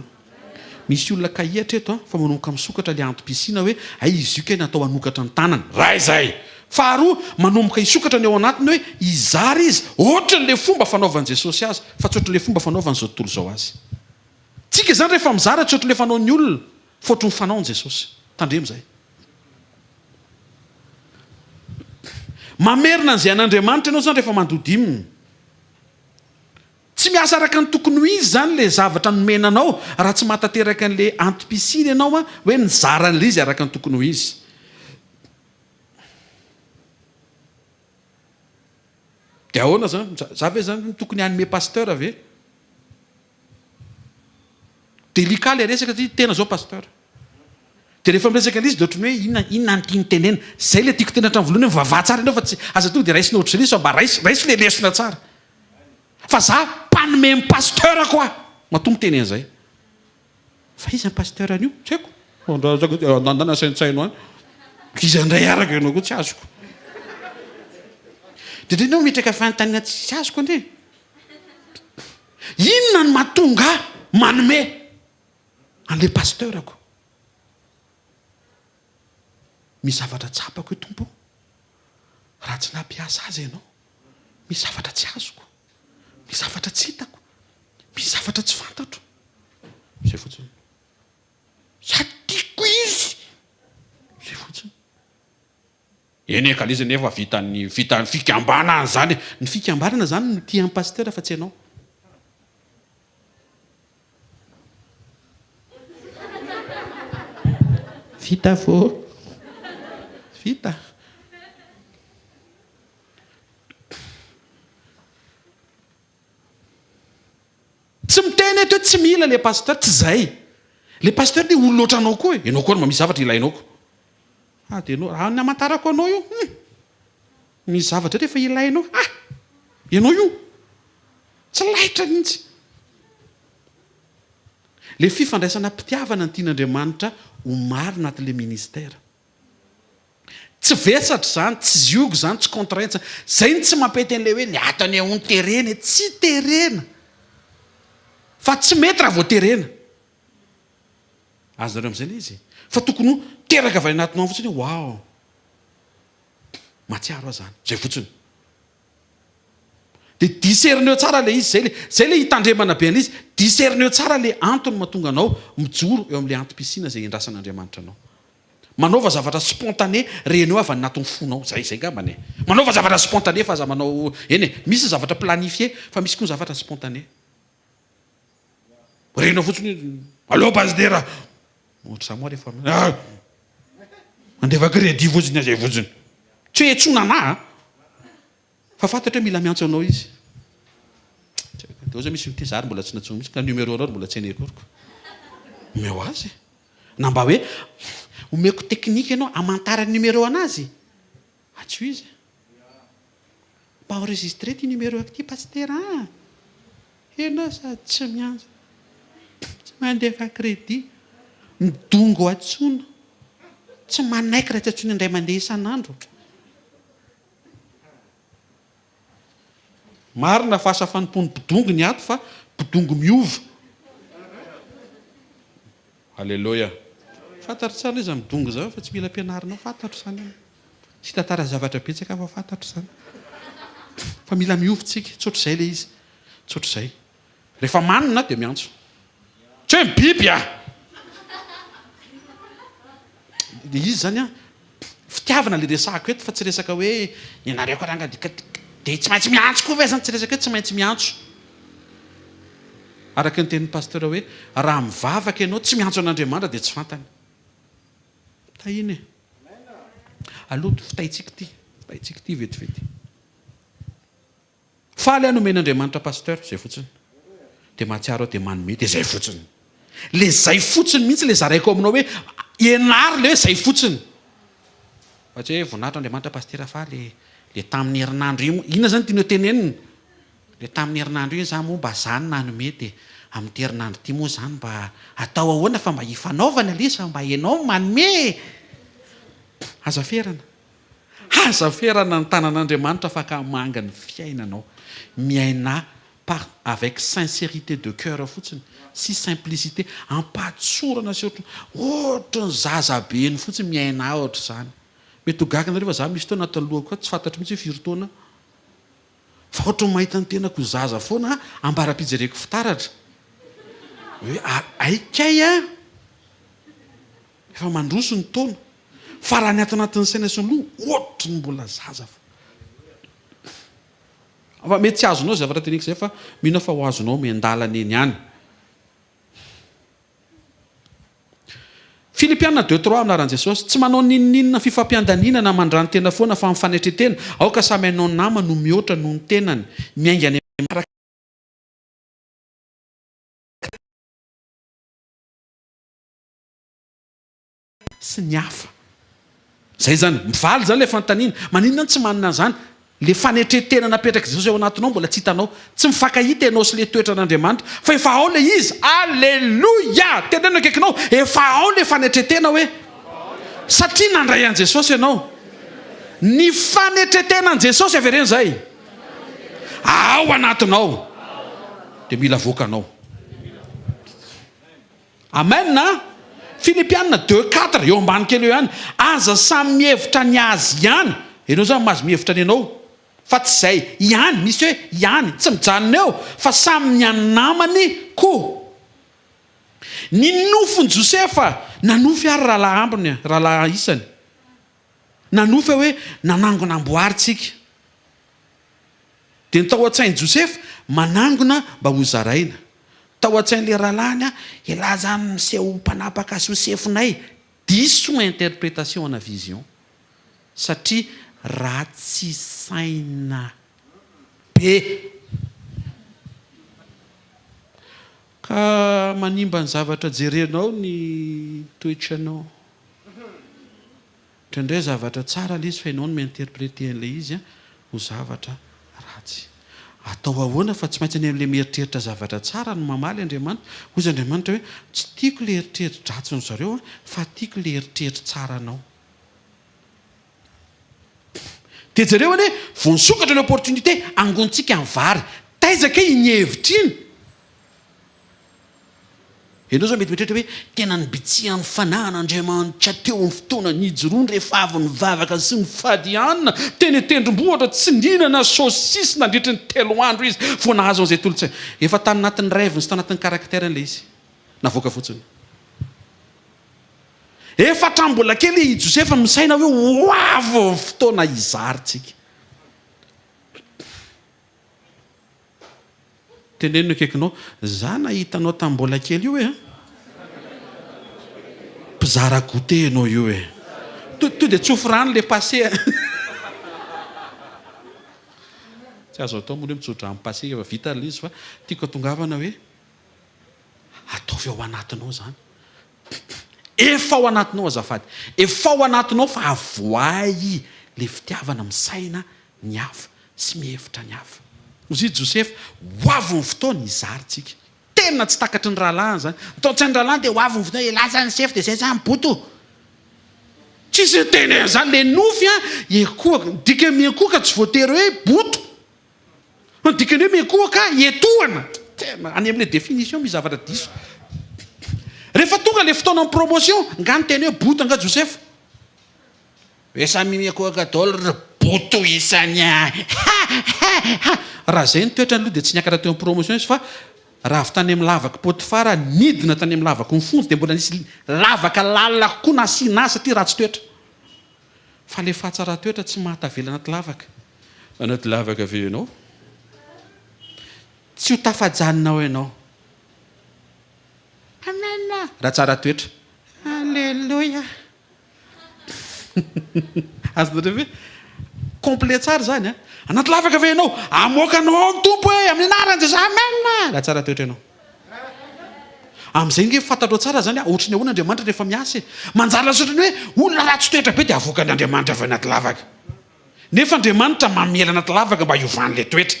Misy olona kahie hatreto an, fa manomboka misokatra ilay antom-pisiana hoe hay izy io kay natao hanokatra ny tanana. Ray izay! Faharoa, manomboka hisokatra ny ao anatiny hoe hizara izy, ohatran'ilay fomba fanaovan'i Jesosy azy, fa tsy ohatran'ilay fomba fanaovan'izao tontolo izao azy. Tsika izany rehefa mizara tsy ohatran'ilay fanaon'ny olona, fa ohatran'ny fanaon'i Jesosy. Tandremo izay. Mamerina an'izay an'Andriamanitra ianao izany rehefa mandoa dime. Tsy miasa araka ny tokony ho izy izany ilay zavatra nomena anao raha tsy mahatanteraka an'ilay antom-pisiana ianao hoe nizara an'ilay izy araka ny tokony ho izy. Dia ahoana izany? Za ve izany tokony hanome pasteur ve? Délicat ilay resaka satria tena izao pasteur. Dia rehefa miresaka an'izy dia ohatran'ny hoe inona inona no tiany tenena. Izay ilay tiako tenena hatramin'ny voalohany hoe mivavaha tsara ianao fa tsy aza tonga dia raisina ohatr'izay ilay izy fa mba raiso raiso ilay lesona tsara. Fa za mpanome ny pasteur ko aho matoa miteny an'izay. Fa iza ny pasteur an'io? Tsy haiko. Andana saintsaino any. Iza indray araka ianao koa tsy azoko. Dia indray ianao mitraka fanontaniana tsy azoko anie. Inona no mahatonga ahy manome an'ilay pasteur-ko? Misy zavatra tsapako io Tompo ô, raha tsy nampiasa azy ianao, misy zavatra tsy azoko, misy zavatra tsy hitako, misy zavatra tsy fantatro. Izay fotsiny. Za tiako izy! Izay fotsiny. Eny e, ka le izy anefa vitan'ny vitan'ny fikambanana izany e. Ny fikambanana izany no tia an'i Pasteur fa tsy ianao. Vita vao. Vita. Tsy miteny eto hoe tsy mila le pasteur, tsy zay. Le pasteur anie olona ohatranao koa e, ianao koa ary mba misy zavatra ilainao ko. Ah dia ianao, raha ny hamantarako anao io, hum, misy zavatra rehefa ilainao, ah, ianao io, tsy laitra mihitsy. Le fifandraisana am-pitiavana no tian'Andriamanitra ho marina anatin'le ministère. Tsy vesatra izany, tsy zioga izany, tsy contrainte izany. Izay no tsy mampety an'ilay hoe ny ato anie hono terena e. Tsy terena. Fa tsy mety raha vao terena. Azonareo amin'izay ilay izy? Fa tokony ho teraka avy any anatinao any fotsiny hoe waouh. Mahatsiaro aho izany. Izay fotsiny. Dia discerneo tsara ilay izy. Izay ilay, izay ilay hitandremana be an'izy. Discerneo tsara ilay antony mahatonga anao mijoro eo amin'ilay antom-pisiana izay iandrasan'Andriamanitra anao. Manaova zavatra spontané reneo avy any anatin'ny fonao, zay zay ngambany e. Manaova zavatra spontané fa aza manao, eny e, misy ny zavatra planifié fa misy koa ny zavatra spontané. Renao fotsiny hoe aleo pasitera, ohatr'izany moa rehefa ah! Mandefa crédit fotsiny aho zay fotsiny. Tsy hoe iantsoana anah an! Fa fantatro hoe mila miantso anao izy. Tsy haiko. Dia oza misy miteny za ary mbola tsy nantsoiny mihitsy ka numéro anao ary mbola tsy hainy akoriko. Omeo azy e. Na mba hoe omeko technique ianao hamantarany numéro anazy. Antsoy izy. Mba enregistrer ty numéro ako ty pasitera a. Enao sady tsy miantso, tsy mandefa crédit, midongy antsoina, tsy manaiky raha tsy antsoina indray mandeha isan'andro. Marina fa asa fanompoan'ny mpidongy ny ato fa mpidongy miova. Aleloia. Fantatro tsara iza midongy izany fa tsy mila ampianarinao, fantatro izany. Tsy hitantara zavatra betsaka aho fa fantatro izany. Fa mila miova tsika, tsy ohatr'izay ilay izy. Tsy ohatr'izay. Rehefa manina dia miantso. Tsy hoe mibiby ah! Ilay izy izany an, fitiavana ilay resahako eto fa tsy resaka hoe ny anareo koa ranga dia dia tsy maintsy miantso koa ve izany, tsy resaka hoe tsy maintsy miantso. Araka ny tenin'ny pasteur hoe raha mivavaka ianao tsy miantso an'Andriamanitra dia tsy fantany. Tahina e. Aloha fitahintsika ity, fitahintsika ity vetivety. Faly aho nomen'Andriamanitra Pasteur, zay fotsiny. Dia mahatsiaro aho dia manome dia zay fotsiny. Le zay fotsiny mihitsy le zaraiko aminao hoe ianaro le hoe zay fotsiny. Fa tsy hoe voninahitra Andriamanitra Pasitera fa le le tamin'ny herinandro iny moa, inona zany tianao tenenina? Le tamin'ny herinandro iny za moa mba za no nanome dia amin'ity herinandro ity moa zany mba atao ahoana fa mba hifanaovana le izy fa mba ianao no manome e! Aza ferana. Aza ferana ny tanan'Andriamanitra fa ka manga ny fiainanao. Miainà par avec sincérité de cœur fotsiny sy simplicité, am-pahatsorana sy ohatry ohatry ny zaza be eny fotsiny miainà ohatr'izany. Mety ho gaga nareo fa za misy fotoana ato alohako ato tsy fantatro mihitsy hoe firy taona aho. Fa ohatry ny mahita ny tenako ho zaza foana aho ambara-pijereko fitaratra. Hoe hay kay an! Efa mandroso ny taona. Fa raha ny ato anatin'ny saina sy ny loha, ohatry ny mbola zaza fo. Fa mety tsy azonao izay zavatra teneniko izay fa mino aho fa ho azonao miandalana eny ihany. Filipiana deux trois Anaran'i Jesosy, tsy manao n'inon'inona fifampiandaniana na mandrano-tena foana fa mifanetren-tena, aoka samy hanao ny namany ho mihoatra noho ny tenany, miainga any amin'ny. Sy ny hafa. Zay zany. Mivaly zany ilay fanontaniana. Maninona no tsy manana an'izany? Le fanetren-tena napetrak'i Jesosy ao anatinao mbola tsy hitanao. Tsy mifankahita ianao sy le toetran'Andriamanitra. Fa efa ao ilay izy. Aleloia! Teneno akaikinao, efa ao ilay fanetren-tena hoe. Satria nandray an'i Jesosy ianao. Ny fanetren-tenan'i Jesosy avereno izay. Ao anatinao. Dia mila avoakanao. Amen a! Filipiana deux quatre, eo ambany kely eo ihany, aza samy mihevitra ny azy ihany, ianao zany mahazo mihevitra ny anao, fa tsy izay ihany, misy hoe ihany, tsy mijanona eo, fa samy ny an'ny namany koa. Ny nofin'i Josefa, nanofy ary rahalahy ambiny, rahalahy isany, nanofy hoe nanangona amboary tsika. Dia ny tao an-tsain'i Josefa, manangona mba hozaraina. Tao an-tsain'ilay rahalahiny, Elah zany miseho ho mpanapaka sy ho sefonay. Diso interprétation ana vision. Satria ratsy saina be. Ka manimba ny zavatra jerenao ny toetranao. Indraindray zavatra tsara ilay izy fa ianao no mi-interpreter an'ilay izy ho zavatra ratsy. Atao ahoana fa tsy maintsy any amin'ilay mieritreritra zavatra tsara no mamaly Andriamanitra. Hoy izy Andriamanitra hoe, tsy tiako ilay eritreri-dratsin-dry zareo fa tiako ilay eritreri-tsaranao. Dia jereo anie, vao nisokatra ny opportunité, angonintsika ny vary. Taiza kay iny hevitra iny? Ianao izao mety mieritreritra hoe, tena nibitsihan'ny fanahin'Andriamanitra teo amin'ny fotoana nijoroany rehefa avy nivavaka sy nifady hanina teny an-tendrombohitra, tsy nihinana saucisse nandritry ny telo andro izy vao nahazo an'izay tolo-tsaina. Efa tany anatin'ny rêve-ny sy tao anatin'ny caractère-ny ilay izy. Navoaka fotsiny. Efa hatramin'ny mbola kely i Josefa misaina hoe ho avy ny fotoana hizarintsika. Teneno ny akaikinao, za nahita anao tamin'ny mbola kely io e a! Mpizara goûter ianao io e! To to dia tsofy rano le passé a! Tsy azo atao moa ny hoe mitso-drano passé efa vita ilay izy fa tiako hatongavana hoe ataovy ao anatinao izany. Efa ao anatinao azafady. Efa ao anatinao fa avoahy le fitiavana misaina ny hafa sy mihevitra ny hafa. Hozy i Josefa, ho avy ny fotoana hizara tsika. Tena tsy takatry ny rahalahiny izany. Ny tao an-tsain'ny rahalahiny dia ho avy ny fotoana, lasa ny sefo dia zay zany boto. Tsisy niteny an'izany, le nofy an, ekoaka, ny dikan'ny miankohoka tsy voatery hoe boto. Fa ny dikan'ny hoe miankohoka, etohana. Tena, any amin'ilay définition misy zavatra diso. Rehefa tonga ilay fotoanan'ny promotion, nga niteny hoe boto nga Josefa? Hoe samy miankohoka daholo ry boto isany a! Ha! Ha! Ha! Raha izay ny toetrany aloha dia tsy niakatra teo amin'ny promotion izy fa raha avy tany amin'ny lavak'i Potifara nidina tany amin'ny lavaky ny fonja dia mbola nisy lavaka lalina kokoa nasiana azy satria ratsy toetra. Fa le fahatsaran-toetra tsy mahatavela anaty lavaka. Anaty lavaka ve ianao? Tsy ho tafajanona ao ianao. Amen! Raha tsara toetra. Aleloia! Azonareo ve? Complet tsara izany an! Anaty lavaka ve ianao? Hamoaka anao ao ny Tompo e! Amin'ny anaran'i Jesosy! Amen! Raha tsara toetra ianao. Amin'izay ange fantatrao tsara izany hoe ohatry ny ahoana Andriamanitra rehefa miasa e! Manjary lasa ohatry ny hoe olona ratsy toetra be dia avoakan'Andriamanitra avy anaty lavaka. Nefa Andriamanitra mamela anaty lavaka mba hiovan'ilay toetra.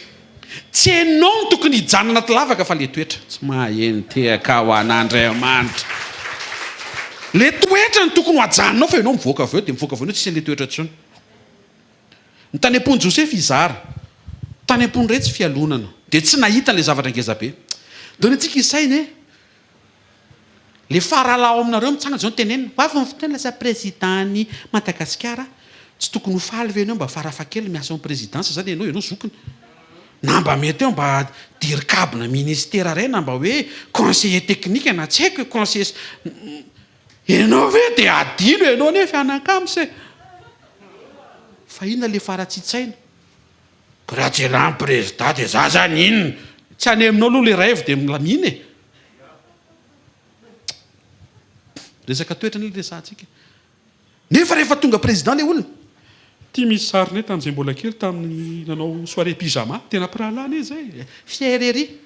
Tsy ianao no tokony hijanona anaty lavaka fa ilay toetra. Tsy maheno tehaka ho an'Andriamanitra. Ilay toetra no tokony ho ajanonao fa ianao mivoaka avy eo dia mivoaka avy eo ianao tsisy an'ilay toetra intsony. Ny tany am-pon'i Josefa hizara. Tany am-pon'iretsy fialonana. Dia tsy nahita an'ilay zavatra ngeza be. Ndao ny antsika hisaina e! Le faralahy ao aminareo mitsangana izao no tenenina. Ho avy ny fotoana lasa président-n'i Madagasikara. Tsy tokony ho faly ve ianao mba farafahakeliny miasa ao amin'ny présidence zany ianao, ianao zokiny. Na mba mety eo mba dircab na ministera iray na mba hoe conseiller technique na tsy haiko e, conseiller. Ianao ve dia adino ianao nefa anakams e! Fa inona le faharatsian-tsaina? Raha tsy elah ny prezida dia za zany inona? Tsy any aminao aloha le rêve dia milamina e! Resaka toetra anie le resahantsika. Nefa rehefa tonga président le olona. Ty misy sarinay tamin'izay mbola kely tamin'ny nanao soirée pyjama, tena mpirahalahy anie zay e! Fier ery.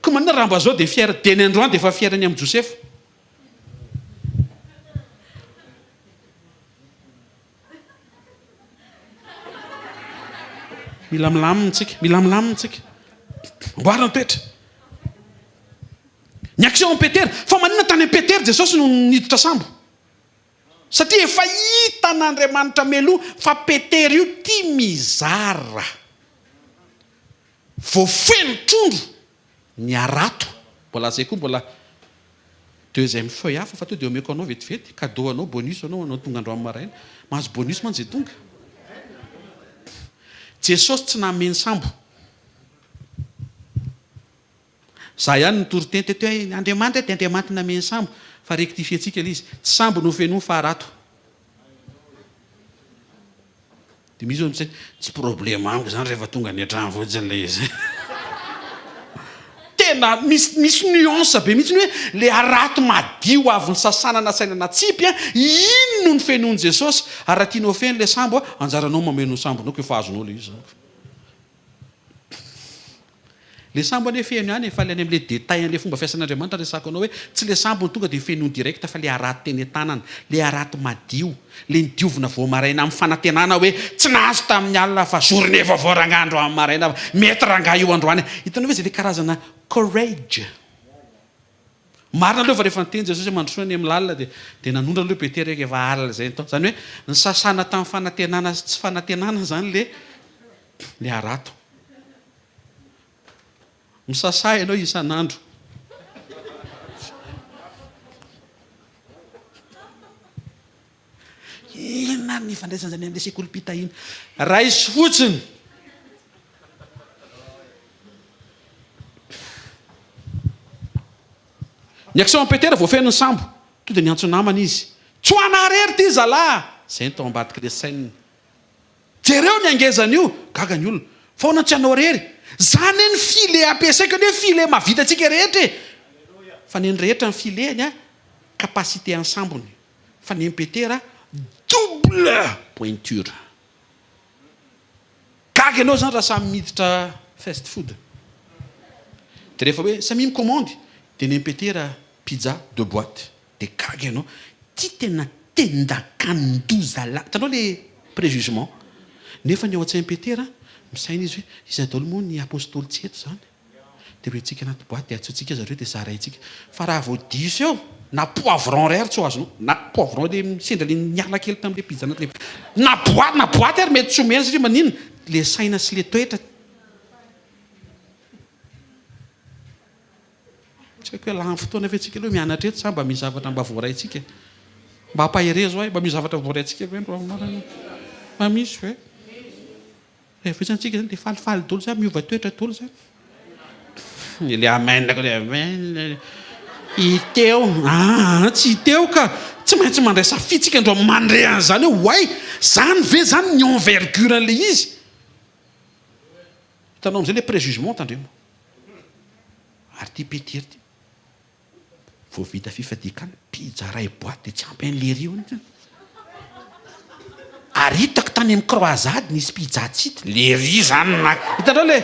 Ko maninona raha mba zao dia fier, dia ny androany dia efa fier ny amin'i Josefa. Mila milamina tsika, mila milamina tsika. Amboarina ny toetra. Ny action amin'i Petera, fa maninona tany amin'i Petera Jesosy no niditra sambo? Satria efa hitan'Andriamanitra mialoha fa Petera io tia mizara. Vao feno trondro ny harato. Mbola zay koa mbola deuxième feuille hafa fa to dia omeko anao vetivety, cadeau anao, bonus anao, anao tonga androany maraina. Mahazo bonus mantsy zay tonga. Jesosy tsy nameno sambo. Za ihany nitory teny teto hoe Andriamanitra dia Andriamanitra nameno sambo fa rectifier-tsika ilay izy. Tsy sambo no fenoiny fa harato. Dia misy hoe tsy problème amiko izany rehefa tonga any an-trano fotsiny ilay izy. Tena misy misy nuance be mihitsy ny hoe le harato madio avy nisasana nasaina natsipy an, iny no nofenoin'i Jesosy, ary raha tianao feno le sambo an, anjaranao mameno ny sambonao ko efa azonao le izy zany ko. Le sambo anie feno ihany e, fa le any amle détail anle fomba fiasan'Andriamanitra resahako anao hoe tsy le sambo no tonga de fenoiny direct fa le harato teny an-tanana, le harato madio, le nidiovina vao maraina amin'ny fanantenana hoe tsy nahazo tamin'ny alina fa journée vaovao rangahy androany maraina fa mety rangahy io androany a! Hitanao ve zay le karazana courage? Marina aloha fa rehefa niteny Jesosy hoe mandrosoa any amin'ny lalina dia dia nanondrana aloha Petera hoe efa alina izay ny tao. Izany hoe nisasana tamin'ny fanantenana sy tsy fanantenana izany le le harato. Misasa ianao isan'andro. Inona ary ny ifandraisan'izany amin'ilay sekolim-pitahiana? Raiso fotsiny. Ny action an'i Petera voafeno ny sambo. Tonga dia niantso namana izy. Tsy ho anà irery ity zalahy! Izay no tao ambadik'ilay scène. Jereo ny hangezan'io! Gaga ny olona. Fa ahoana tsy anao irery? Za anie ny filet ampiasaiko anie filet mahavita antsika rehetra e! Fa ny an'ny rehetra ny filet-ny a, capacité an'ny sambony. Fa ny an'i Petera double pointure. Gaga ianao zany raha samy miditra fast food. Dia rehefa hoe samia mi-commande dia ny an'i Petera pizza deux boites. Dia gaga ianao, ty tena tendakandoza la, hitanao le prejugement, nefa ny ao an-tsain'i Petera, misaina izy hoe iza daholo moa ny apostoly tsy eto izany, dia hoentintsika anaty boite dia antsointsika zareo dia zaraintsika, fa raha vao diso eo, na poivron iray ary tsy ho azonao, na poivron le sendra le niala kely tamin'le pizza anaty le, na boite na boite ary mety tsy omena satria maninona, le saina sy le toetra. Tsy haiko hoe lany fotoana ve tsika aloha mianatra eto sa mba misy zavatra mba voaraintsika e? Mba ampaherezo ahy, mba misy zavatra voaraintsika ve androany maraina? Mba misy ve? Rehefa vita antsika zany dia falifaly daholo zany, miova toetra daholo zany. Le amen ko le amen. Hiteo, aa tsy hiteo ka, tsy maintsy mandray safidy tsika androany mandre an'izany hoe oay, zany ve zany ny envergure an'le izy? Hitanao amizay le prejugement tandremo. Ary ity Petera ity, vao vita fifadian-kanina, pizza iray boite dia tsy ampy an'i lery io mihitsy. Ary hitako tany amin'ny croisade nisy pizza tsy hita. Lery izany na, hitanao le,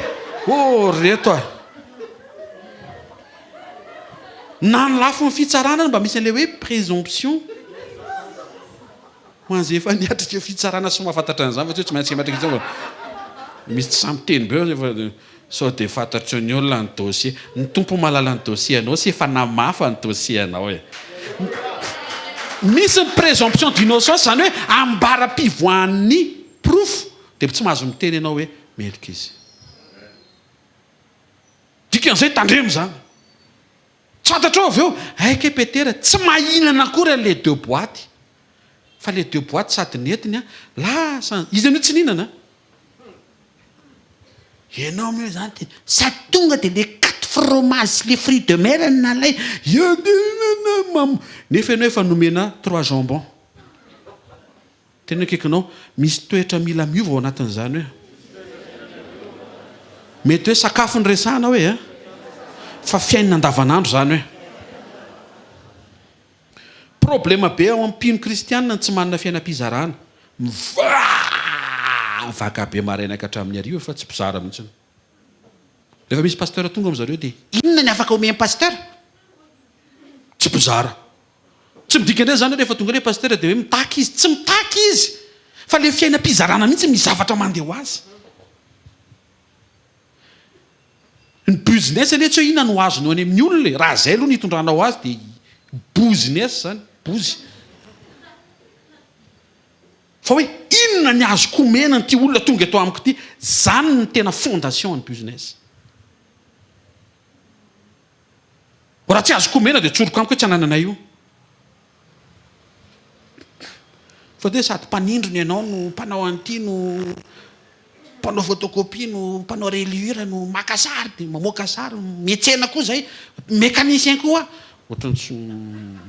oh ry reto a! Na ny lafiny fitsarana mba misy an'ilay hoe présomption. Ho an'izay efa niatrika fitsarana sy mahafantatra an'izany fa tsy hoe tsy maintsy miatrika intsony fa misy tsy sahy miteny be nefa sao dia fantatry ny olona ny dossier. Ny Tompo mahalala ny dossier anao sy efa namafa ny dossier anao e. Misy ny présomption d'innocence izany hoe ambara-pivoahan'ny porofo dia tsy mahazo miteny ianao hoe meloka izy. Dikan'izay tandremo izany. Tsy fantatrao avy eo, hay kay Petera tsy mahinana akory an'ilay deux boites. Fa ilay deux boites sady nentiny an, lasa, izy anio tsy nihinana an. Ianao moa izany dia sady tonga dia le quatre fromages sy le fruits de mer no nalaina, nefa ianao efa nomena trois jambons. Tena akaikinao. Misy toetra mila miova ao anatin'izany hoe. Mety hoe sakafo no resahana hoe a. Fa fiainana andavanandro izany hoe. Problema be ao amin'ny mpino kristianina ny tsy manana fiainam-pizarana. Mivavaka be maraina ka hatramin'ny hariva fa tsy mpizara mihitsy. Rehefa misy pasteur tonga amin'zareo dia inona ny afaka omen'ny pasteur? Tsy mpizara. Tsy midika indray izany hoe rehefa tonga ilay pasitera dia hoe mitaky izy. Tsy mitaky izy fa ilay fiainam-pizarana mihitsy misy zavatra mandeha ho azy. Ny business anie tsy hoe inona no azonao any amin'ny olona e. Raha izay aloha no hitondranao azy dia business izany, bozy. Fa hoe inona ny azoko omena an'ity olona tonga eto amiko ity, izany no tena fondation an'ny business. Raha tsy azoko omena dia tsoriko amiko hoe tsy anananay io. Fa dia sady mpanindrona ianao no mpanao an'ity no mpanao photocopie no mpanao reliure no maka sary dia mamoaka sary, miantsena koa izay, mécanicien koa aho. Ohatran'ny tsy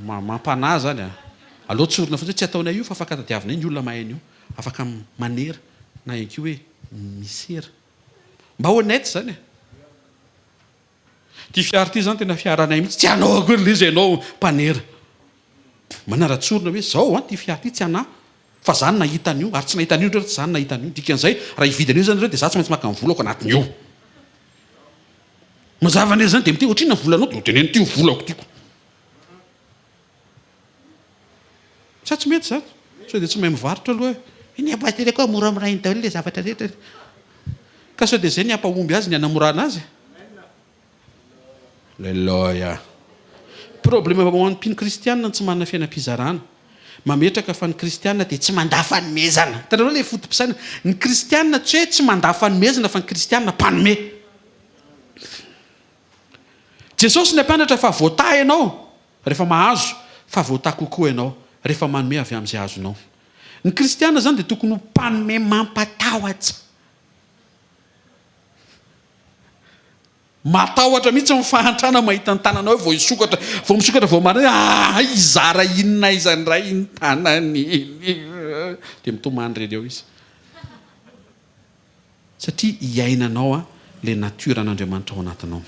mampanahy izany a. Aleo tsorina fotsiny hoe tsy ataonay io fa afaka tadiavinay ny olona mahay an'io, afaka manera na ihany koa hoe misera. Mba honnête izany e. Ity fiara ity izany tena fiaranay mihitsy, tsy anao akory ilay izy, ianao mpanera. Manara-tsorona hoe izao an, ity fiara ity tsy anà fa za no nahita an'io, ary tsy nahita an'io ndreo tsy za no nahita an'io. Dikan'izay, raha hividy an'io izany nareo dia za tsy maintsy maka ny volako anatin'io. Mazava anie izany, dia miteny ohatrinona ny volanao, dia teneno ity ny volako tiako. Sa tsy mety izany? Sao dia tsy mahay mivarotra aloha e. Ny pasitera koa moramorainy daholo ilay zavatra rehetra. Ka sao dia izay ny hampahomby azy ny hanamorana azy e. Alléluia. Problème ho an'ny mpino kristianina ny tsy manana fiainam-pizarana. Mametraka fa ny kristianina dia tsy mandà fanomezana. Hitanareo ilay foto-pisainana? Ny kristianina tsy hoe tsy mandà fanomezana fa ny kristianina mpanome. Jesosy nampianatra fa voatahy ianao rehefa mahazo, fa voatahy kokoa ianao rehefa manome avy amin'izay azonao. Ny kristiana izany dia tokony ho mpanome mampatahotra. Matahotra mihitsy ny fahantrana mahita ny tananao hoe vao hisokatra, vao misokatra vao maraina hoe ah hizara inona aiza indray iny tanany iny. Dia mitomany irery eo izy. Satria iainanao ilay nature an'Andriamanitra ao anatinao.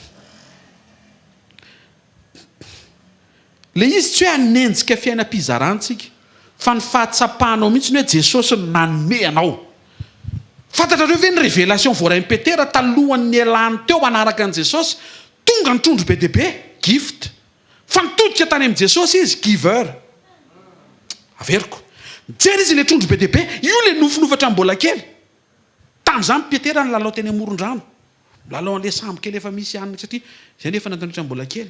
Ilay izy tsy hoe hanenjika fiainam-pizarana tsika, fa ny fahatsapanao mihitsy ny hoe Jesosy no nanome anao. Fantatrareo ve ny révélation voarain'i Petera talohan'ny nialany teo hanaraka an'i Jesosy? Tonga ny trondro be dia be, gift. Fa nitodika tany amin'i Jesosy izy, giver. Averiko. Nijery izy ilay trondro be dia be, io ilay nofinofy hatramin'ny mbola kely. Tamin'izany Petera nilalao teny amoron-drano. Milalao an'ilay sambo kely efa misy hanina satria izay no efa nataony hatramin'ny mbola kely.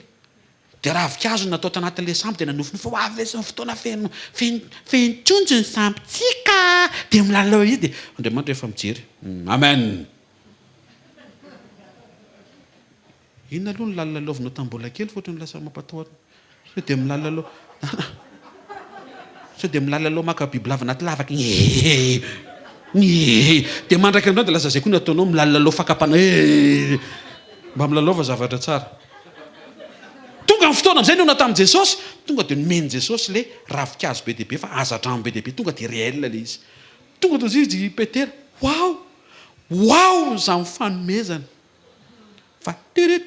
Dia ravinkazo no natao tanatin'ilay sambo dia nanofinofy hoe ho avy lesy ny fotoana feno feno feno trondro ny sambontsika. Dia milalao izy dia Andriamanitra efa mijery. Amen. Inona aloha ny lalilalaovinao tamin'ny mbola kely fa ohatran'ny lasa mampatahotra. Sao dia milalao Sao dia milalao maka bibilava anaty lavaka. Dia mandraka androany dia lasa izay koa ny ataonao milalao fakam-panahy. Mba milalaova zavatra tsara. Tonga ny fotoana amin'izay nihaona tamin'i Jesosy, tonga dia nomen'i Jesosy ilay ravinkazo be dia be fa hazandrano be dia be, tonga dia réel ilay izy. Tonga dia hoy izy i Petera, Waouh! Waouh izany fanomezana! Fa tia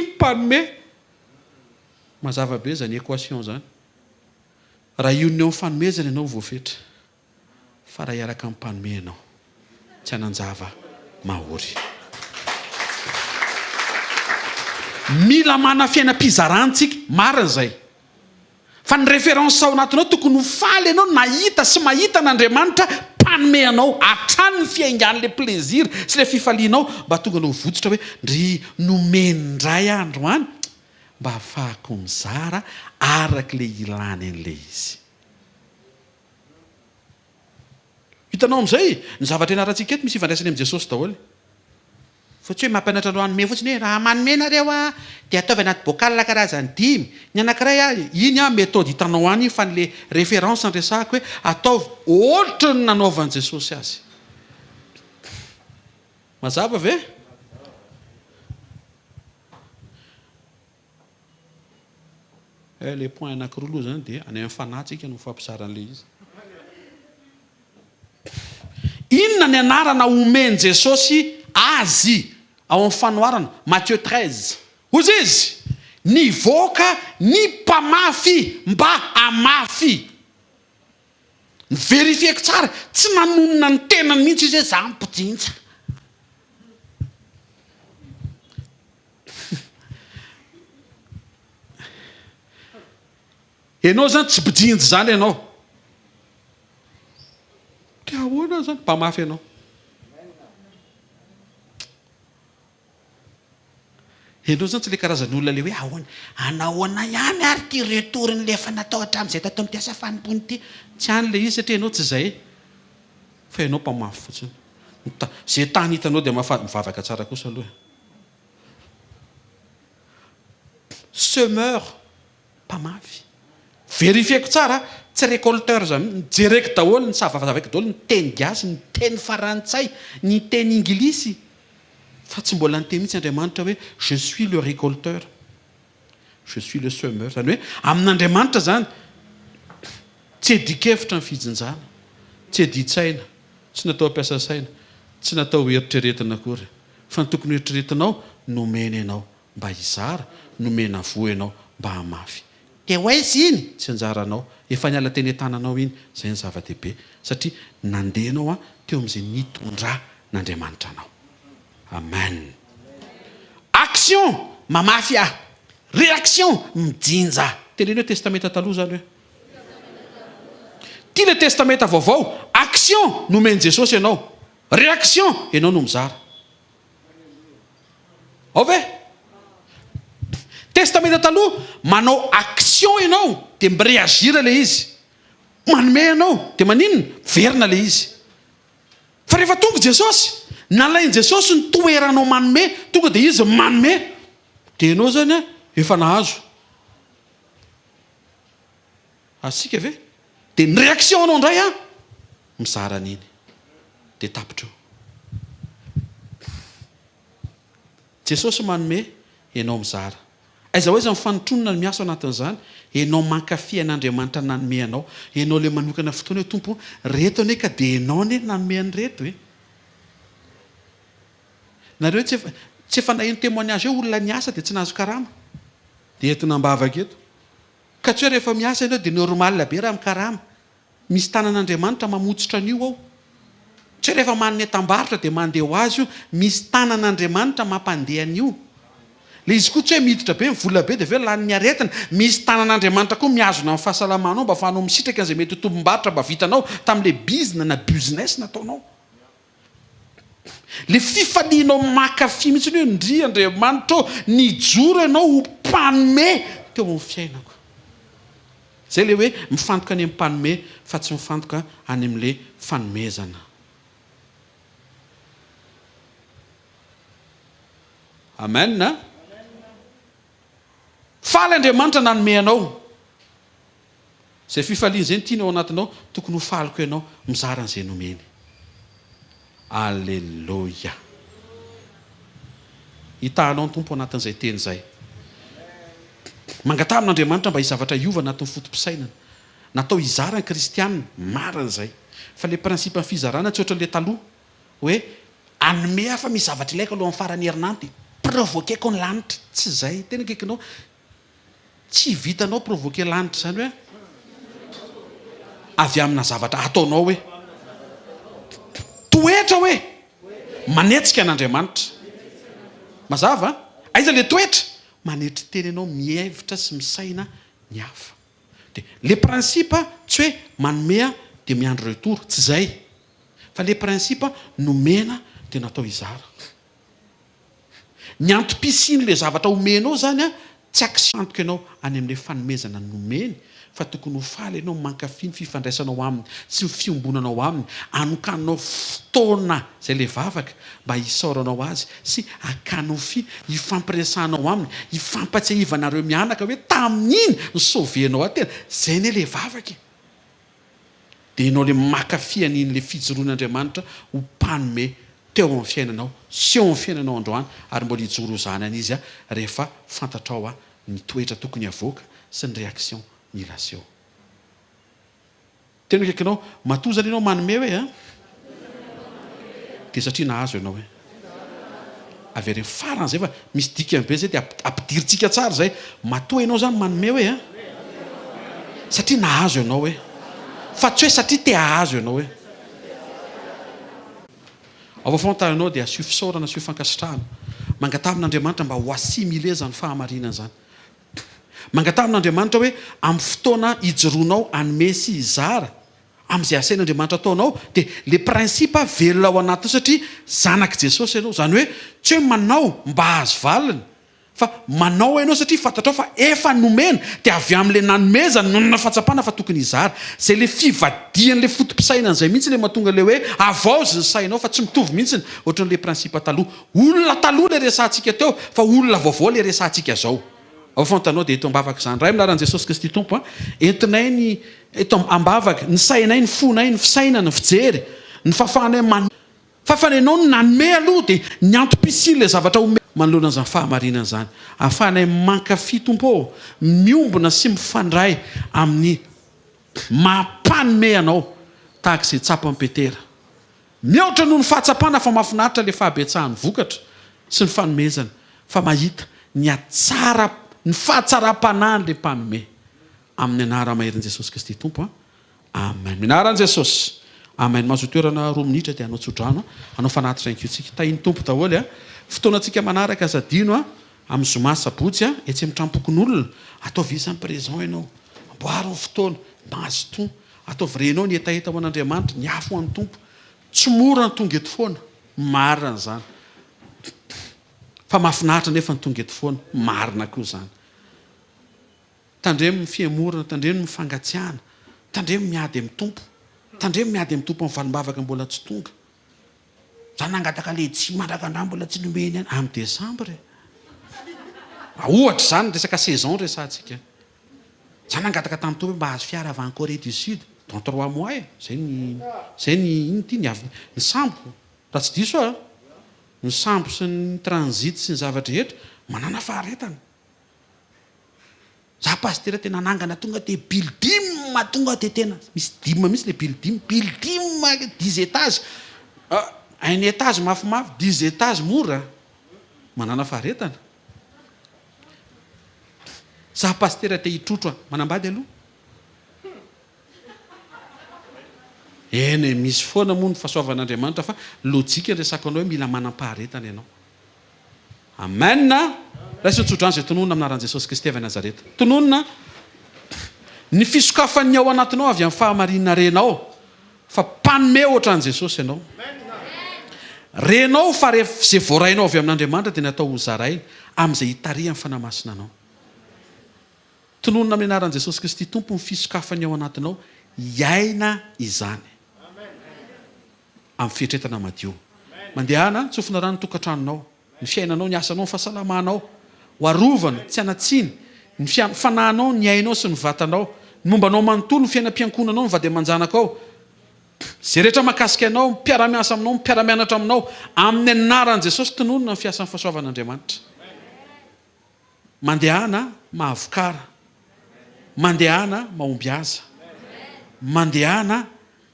mpanome. Mazava be izany équation izany. Raha hionona eo amin'ny fanomezana ianao voafetra. Fa raha hiaraka amin'ny mpanome ianao, tsy hanan-java mahory. Mila mana fiainam-pizarana tsika. Marina izay. Fa ny référence ao anatinao tokony ho faly ianao nahita sy mahita an'Andriamanitra mpanome anao hatrany ny fiaingan'ilay plaisir sy ilay fifalianao mba hahatonga anao ho votsotra hoe ndry nomeny indray aho androany mba hahafahako mizara araka ilay ilany an'ilay izy. Hitanao amin'izay, ny zavatra ianarantsika eto misy ifandraisany amin'i Jesosy daholo. Fa tsy hoe mampianatra anao hanome fotsiny hoe raha manome nareo a, dia ataovy anaty bocal karazany dimy, ny anankiray a, iny a méthode hitanao any iny fa ny le référence no resahako hoe ataovy ohatry ny nanaovan'i Jesosy azy. Mazava ve? Eh le point anakiroa aloha zany dia any amin'ny fanahy tsika no mifampizara an'ilay izy. Inona ny anarana omen'i Jesosy azy ao amin'ny fanoharana, Matthieu 13? Hoy izy, Nivoaka ny mpamafy mba hamafy. Ni-verifier-ko tsara, tsy nanonona ny tenany mihitsy izy hoe za mpijinja. Ianao zany tsy mpijinja zany ianao. Dia ahoana zany? Mpamafy ianao. Ianao zany tsy le karazan'olona le hoe ahoana, anahoana ihany ary ity retour-n'le efa natao hatramin'izay tato amin'ity asa fanompoana ity. Tsy any le izy satria ianao tsy izay fa ianao mpamafy fotsiny. Izay tany hitanao dia mahafaty, mivavaka tsara kosa aloha e. Semeur, mpamafy. Verifieko tsara, tsy récolteur zany, jereko daholo, ny savavavaiko daholo ny teny gasy, ny teny farantsay, ny teny inglisy, fa tsy mbola niteny mihitsy Andriamanitra hoe je suis le récolteur, je suis le semeur, zany hoe amin'Andriamanitra zany tsy adin-kevitra ny fijinjana, tsy adin-tsaina, tsy natao hampiasa saina. Tsy natao ho eritreretina akory. Fa ny tokony ho eritreretinao, nomena ianao mba hizara, nomena voa ianao mba hamafy. Dia ho aiza iny? Tsy anjaranao. Efa niala teny an-tananao iny. Izay no zava-dehibe. Satria nandeha ianao teo amin'izay nitondran'Andriamanitra anao. Amen. Action, mamafy aho. Réaction, mijinja. Teneno hoe Testamenta Taloha izany hoe. Ity ilay Testamenta Vaovao. Action, nomen'i Jesosy ianao. Réaction, ianao no mizara. Ao ve? Testamenta Taloha, manao action ianao dia mi-réagir ilay izy. Manome ianao dia maninona? Miverina ilay izy. Fa rehefa tonga Jesosy, nalain'i Jesosy ny toeranao manome, tonga dia Izy manome. Dia ianao izany efa nahazo. Azontsika ve? Dia ny réaction anao indray an, mizara an'iny. Dia tapitra eo. Jesosy manome, ianao mizara. Aiza ho aiza ny fanotronana no miasa ao anatin'izany? Ianao mankafy an'Andriamanitra nanome anao. Ianao ilay manokana fotoana hoe Tompo o, reto anie ka dia ianao anie nanome an'ireto e. Nareo tsy efa tsy efa naheno témoignage hoe olona niasa dia tsy nahazo karama? Dia entina am-bavaka eto. Ka tsy hoe rehefa miasa ianao dia normal be raha mikarama. Misy tanan'Andriamanitra mamotsitra an'io ao. Tsy hoe rehefa manome tambarotra dia mandeha ho azy io. Misy tanan'Andriamanitra mampandeha an'io. Ilay izy koa tsy hoe miditra be ny vola be dia avy eo lanin'ny aretina. Misy tanan'Andriamanitra koa mihazona ny fahasalamanao mba ahafahanao misitraka an'izay mety ho tombom-barotra mba vitanao tamin'ilay bizina na business nataonao. Ilay fifalianao mankafy mihitsy hoe ndry Andriamanitra ô, nijoro ianao ho mpanome teo amin'ny fiainako. Izay ilay hoe mifantoka any amin'ny mpanome fa tsy mifantoka any amin'ilay fanomezana. Amen a! Faly Andriamanitra nanome anao. Izay fifaliana izay no tiany ao anatinao, tokony ho faly koa ianao mizara an'izay nomeny. Aleloia! Hitahanao ny Tompo anatin'izay teny izay. Mangataha amin'Andriamanitra mba hisy zavatra hiova anatin'ny foto-pisainana. Natao hizara ny kristiana, marina izay. Fa ilay principe-n'ny fizarana tsy ohatran'ilay taloha, hoe hanome aho fa misy zavatra ilaiko alohan'ny faran'ny herinandro dia provoquer-ko ny lanitra. Tsy izay. Tena akaikinao. Tsy vitanao provoquer lanitra izany hoe avy amina zavatra ataonao hoe toetra hoe manetsika an'Andriamanitra. Mazava? Aiza le toetra? Manetry tena ianao mihevitra sy misaina ny hafa. Dia le principe tsy hoe manome dia miandry retour, tsy izay. Fa le principe nomena dia natao hizara. Ny antom-pisian'ilay zavatra omenao izany tsy action-ko ianao any amin'ilay fanomezana nomeny fa tokony ho faly ianao mankafy ny fifandraisanao aminy sy ny fiombonanao aminy, anokananao fotoana, izay ilay vavaka, mba hisaoranao azy sy hakanao fy, hifampiresahanao aminy, hifampatsiahivanareo mianaka hoe tamin'iny ni-sauver-nao ahy tena, izay anie ilay vavaka e! Dia ianao ilay mankafy an'iny ilay fijoroan'Andriamanitra ho mpanome teo amin'ny fiainanao sy eo amin'ny fiainanao androany ary mbola hijoro ho zanany Izy rehefa fantatrao ny toetra tokony havoaka sy ny réaction mila aseho. Tena akaikinao, matoa zany ianao manome hoe an! Dia satria nahazo ianao hoe. Avereno farany izay fa misy dikany be izay dia ampidirintsika tsara izay. Matoa ianao izany manome hoe an! Satria nahazo ianao hoe. Fa tsy hoe satria te hahazo ianao hoe. Ao fa fantarinao dia asio fisaorana asio fankasitrahana. Mangataha amin'Andriamanitra mba ho assimiler izany fahamarinana izany. Mangataha amin'Andriamanitra hoe amin'ny fotoana hijoroanao hanome sy hizara amin'izay asain'Andriamanitra ataonao dia le principe velona ao anatinao satria zanak'i Jesosy ianao. Izany hoe tsy hoe manao mba hahazo valiny Fa manao ianao satria fantatrao fa efa nomena, dia avy amin'ilay nanomezana no nanana fahatsapana fa tokony hizara. Izay ilay fivadihan'ilay foto-pisainana izay mihitsy ilay mahatonga ilay hoe havaozy ny sainao fa tsy mitovy mihitsy ohatran'ilay principe taloha. Olona taloha ilay resahantsika teo fa olona vaovao ilay resahantsika izao. Ao fantanao dia eto am-bavaka izany. Ray amin'ny anaran'i Jesosy Kristy Tompo a, entinay ny eto am-bavaka, ny sainay, ny fonay, ny fisainana, ny fijery, ny fahafahanay man. Fa fa ianao no nanome aloha dia ny antom-pisian'ilay zavatra omena. Manoloana an'izany fahamarinana izany, ahafahanay mankafy Tompo ô, miombona sy mifandray amin'ny maha mpanome Anao, tahaka izay tsapan'i Petera. Mihoatra noho ny fahatsapana fa mahafinaritra ilay fahabetsahan'ny vokatra sy ny fanomezana fa mahita ny hatsara ny fahatsaram-panahin'ilay mpanome. Amin'ny anara-maherin'i Jesosy Kristy Tompo a. Amen. Amin'ny anaran'i Jesosy. Amen. Mahazoa toerana roa minitra dia hanao tsodrano, hanao fanatitra ihany koa tsika. Tahin'ny Tompo daholo a. Fotoanantsika manaraka aza adino a. Amin'ny zoma sabotsy a, etsy amin'ny tranompokonolona. Ataovy isan'ny présent ianao. Amboaro ny fotoana. Mazotoa. Ataovy renao ny hetaheta ho an'Andriamanitra, ny afo ho an'ny Tompo. Tsy mora ny tonga eto foana. Marina izany. Fa mahafinaritra anefa ny tonga eto foana. Marina koa izany. Tandremo ny fihemorana, tandremo ny fangatsiahana, tandremo miady amin'ny Tompo, tandremo miady amin'ny Tompo amin'ny valim-bavaka mbola tsy tonga. Za nangataka letchi mandraka androany mbola tsy nomeny ihany, amin'ny décembre e. Ohatra izany, resaka saison resahantsika. Za nangataka tamin'ny Tompo hoe mba hahazo fiara avy any Corée du Sud, dans trois mois e, zay ny, zay ny, inona ity, ny avy, ny sambo, raha tsy diso aho, ny sambo sy ny transit sy ny zava-drehetra, manàna faharetana. Za pasitera tena nanangana tonga de building tonga de tena misy dime mihitsy le building, building dix étages, un étage mafimafy, dix étages mora, manana faharetana. Za pasitera te hitrotro a, manambady aloha? Eny e, misy foana moa ny fahasoavan'Andriamanitra fa lojika ny resako anao hoe mila manam-paharetana ianao. Amen! Raiso ny tsodrano izay tononina amin'ny anaran'i Jesosy Kristy avy any Nazareta. Tononina ny fisokafan'ny ao anatinao avy amin'ny fahamarinana renao fa mpanome ohatran'i Jesosy ianao. Renao fa rehefa izay voarainao avy amin'Andriamanitra dia natao hozaraina amin'izay hitarihan'ny Fanahy Masina anao. Tononina amin'ny anaran'i Jesosy Kristy Tompo ny fisokafan'ny ao anatinao hiaina izany. Amin'ny fieritreretana madio. Mandehana, tsofina rano ny tokantranonao, ny fiainanao, ny asanao, ny fahasalamanao. Ho arovana, tsy hanan-tsiny, ny fanahinao, ny ainao sy ny vatanao, ny momba anao manontolo, ny fiainam-piankohonanao, ny vady aman-janakao, izay rehetra mahakasika anao, ny mpiara-miasa aminao, ny mpiara-mianatra aminao. Amin'ny anaran'i Jesosy, tononina ny fiasan'ny fahasoavan'Andriamanitra. Mandehana mahavokara. Mandehana mahombiaza. Mandehana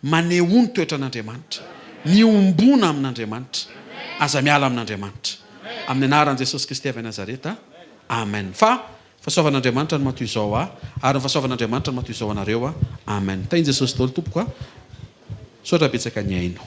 manehoa ny toetran'Andriamanitra. Miombona amin'Andriamanitra. Aza miala amin'Andriamanitra. Amin'ny anaran'i Jesosy Kristy avy any Nazareta. Amen. Fa fahasoavan'Andriamanitra no maha-toy izao ahy, ary ny fahasoavan'Andriamanitra no maha-toy izao anareo. Amen. Tahin'i Jesosy daholo tompoko a. Misaotra betsaka nihaino.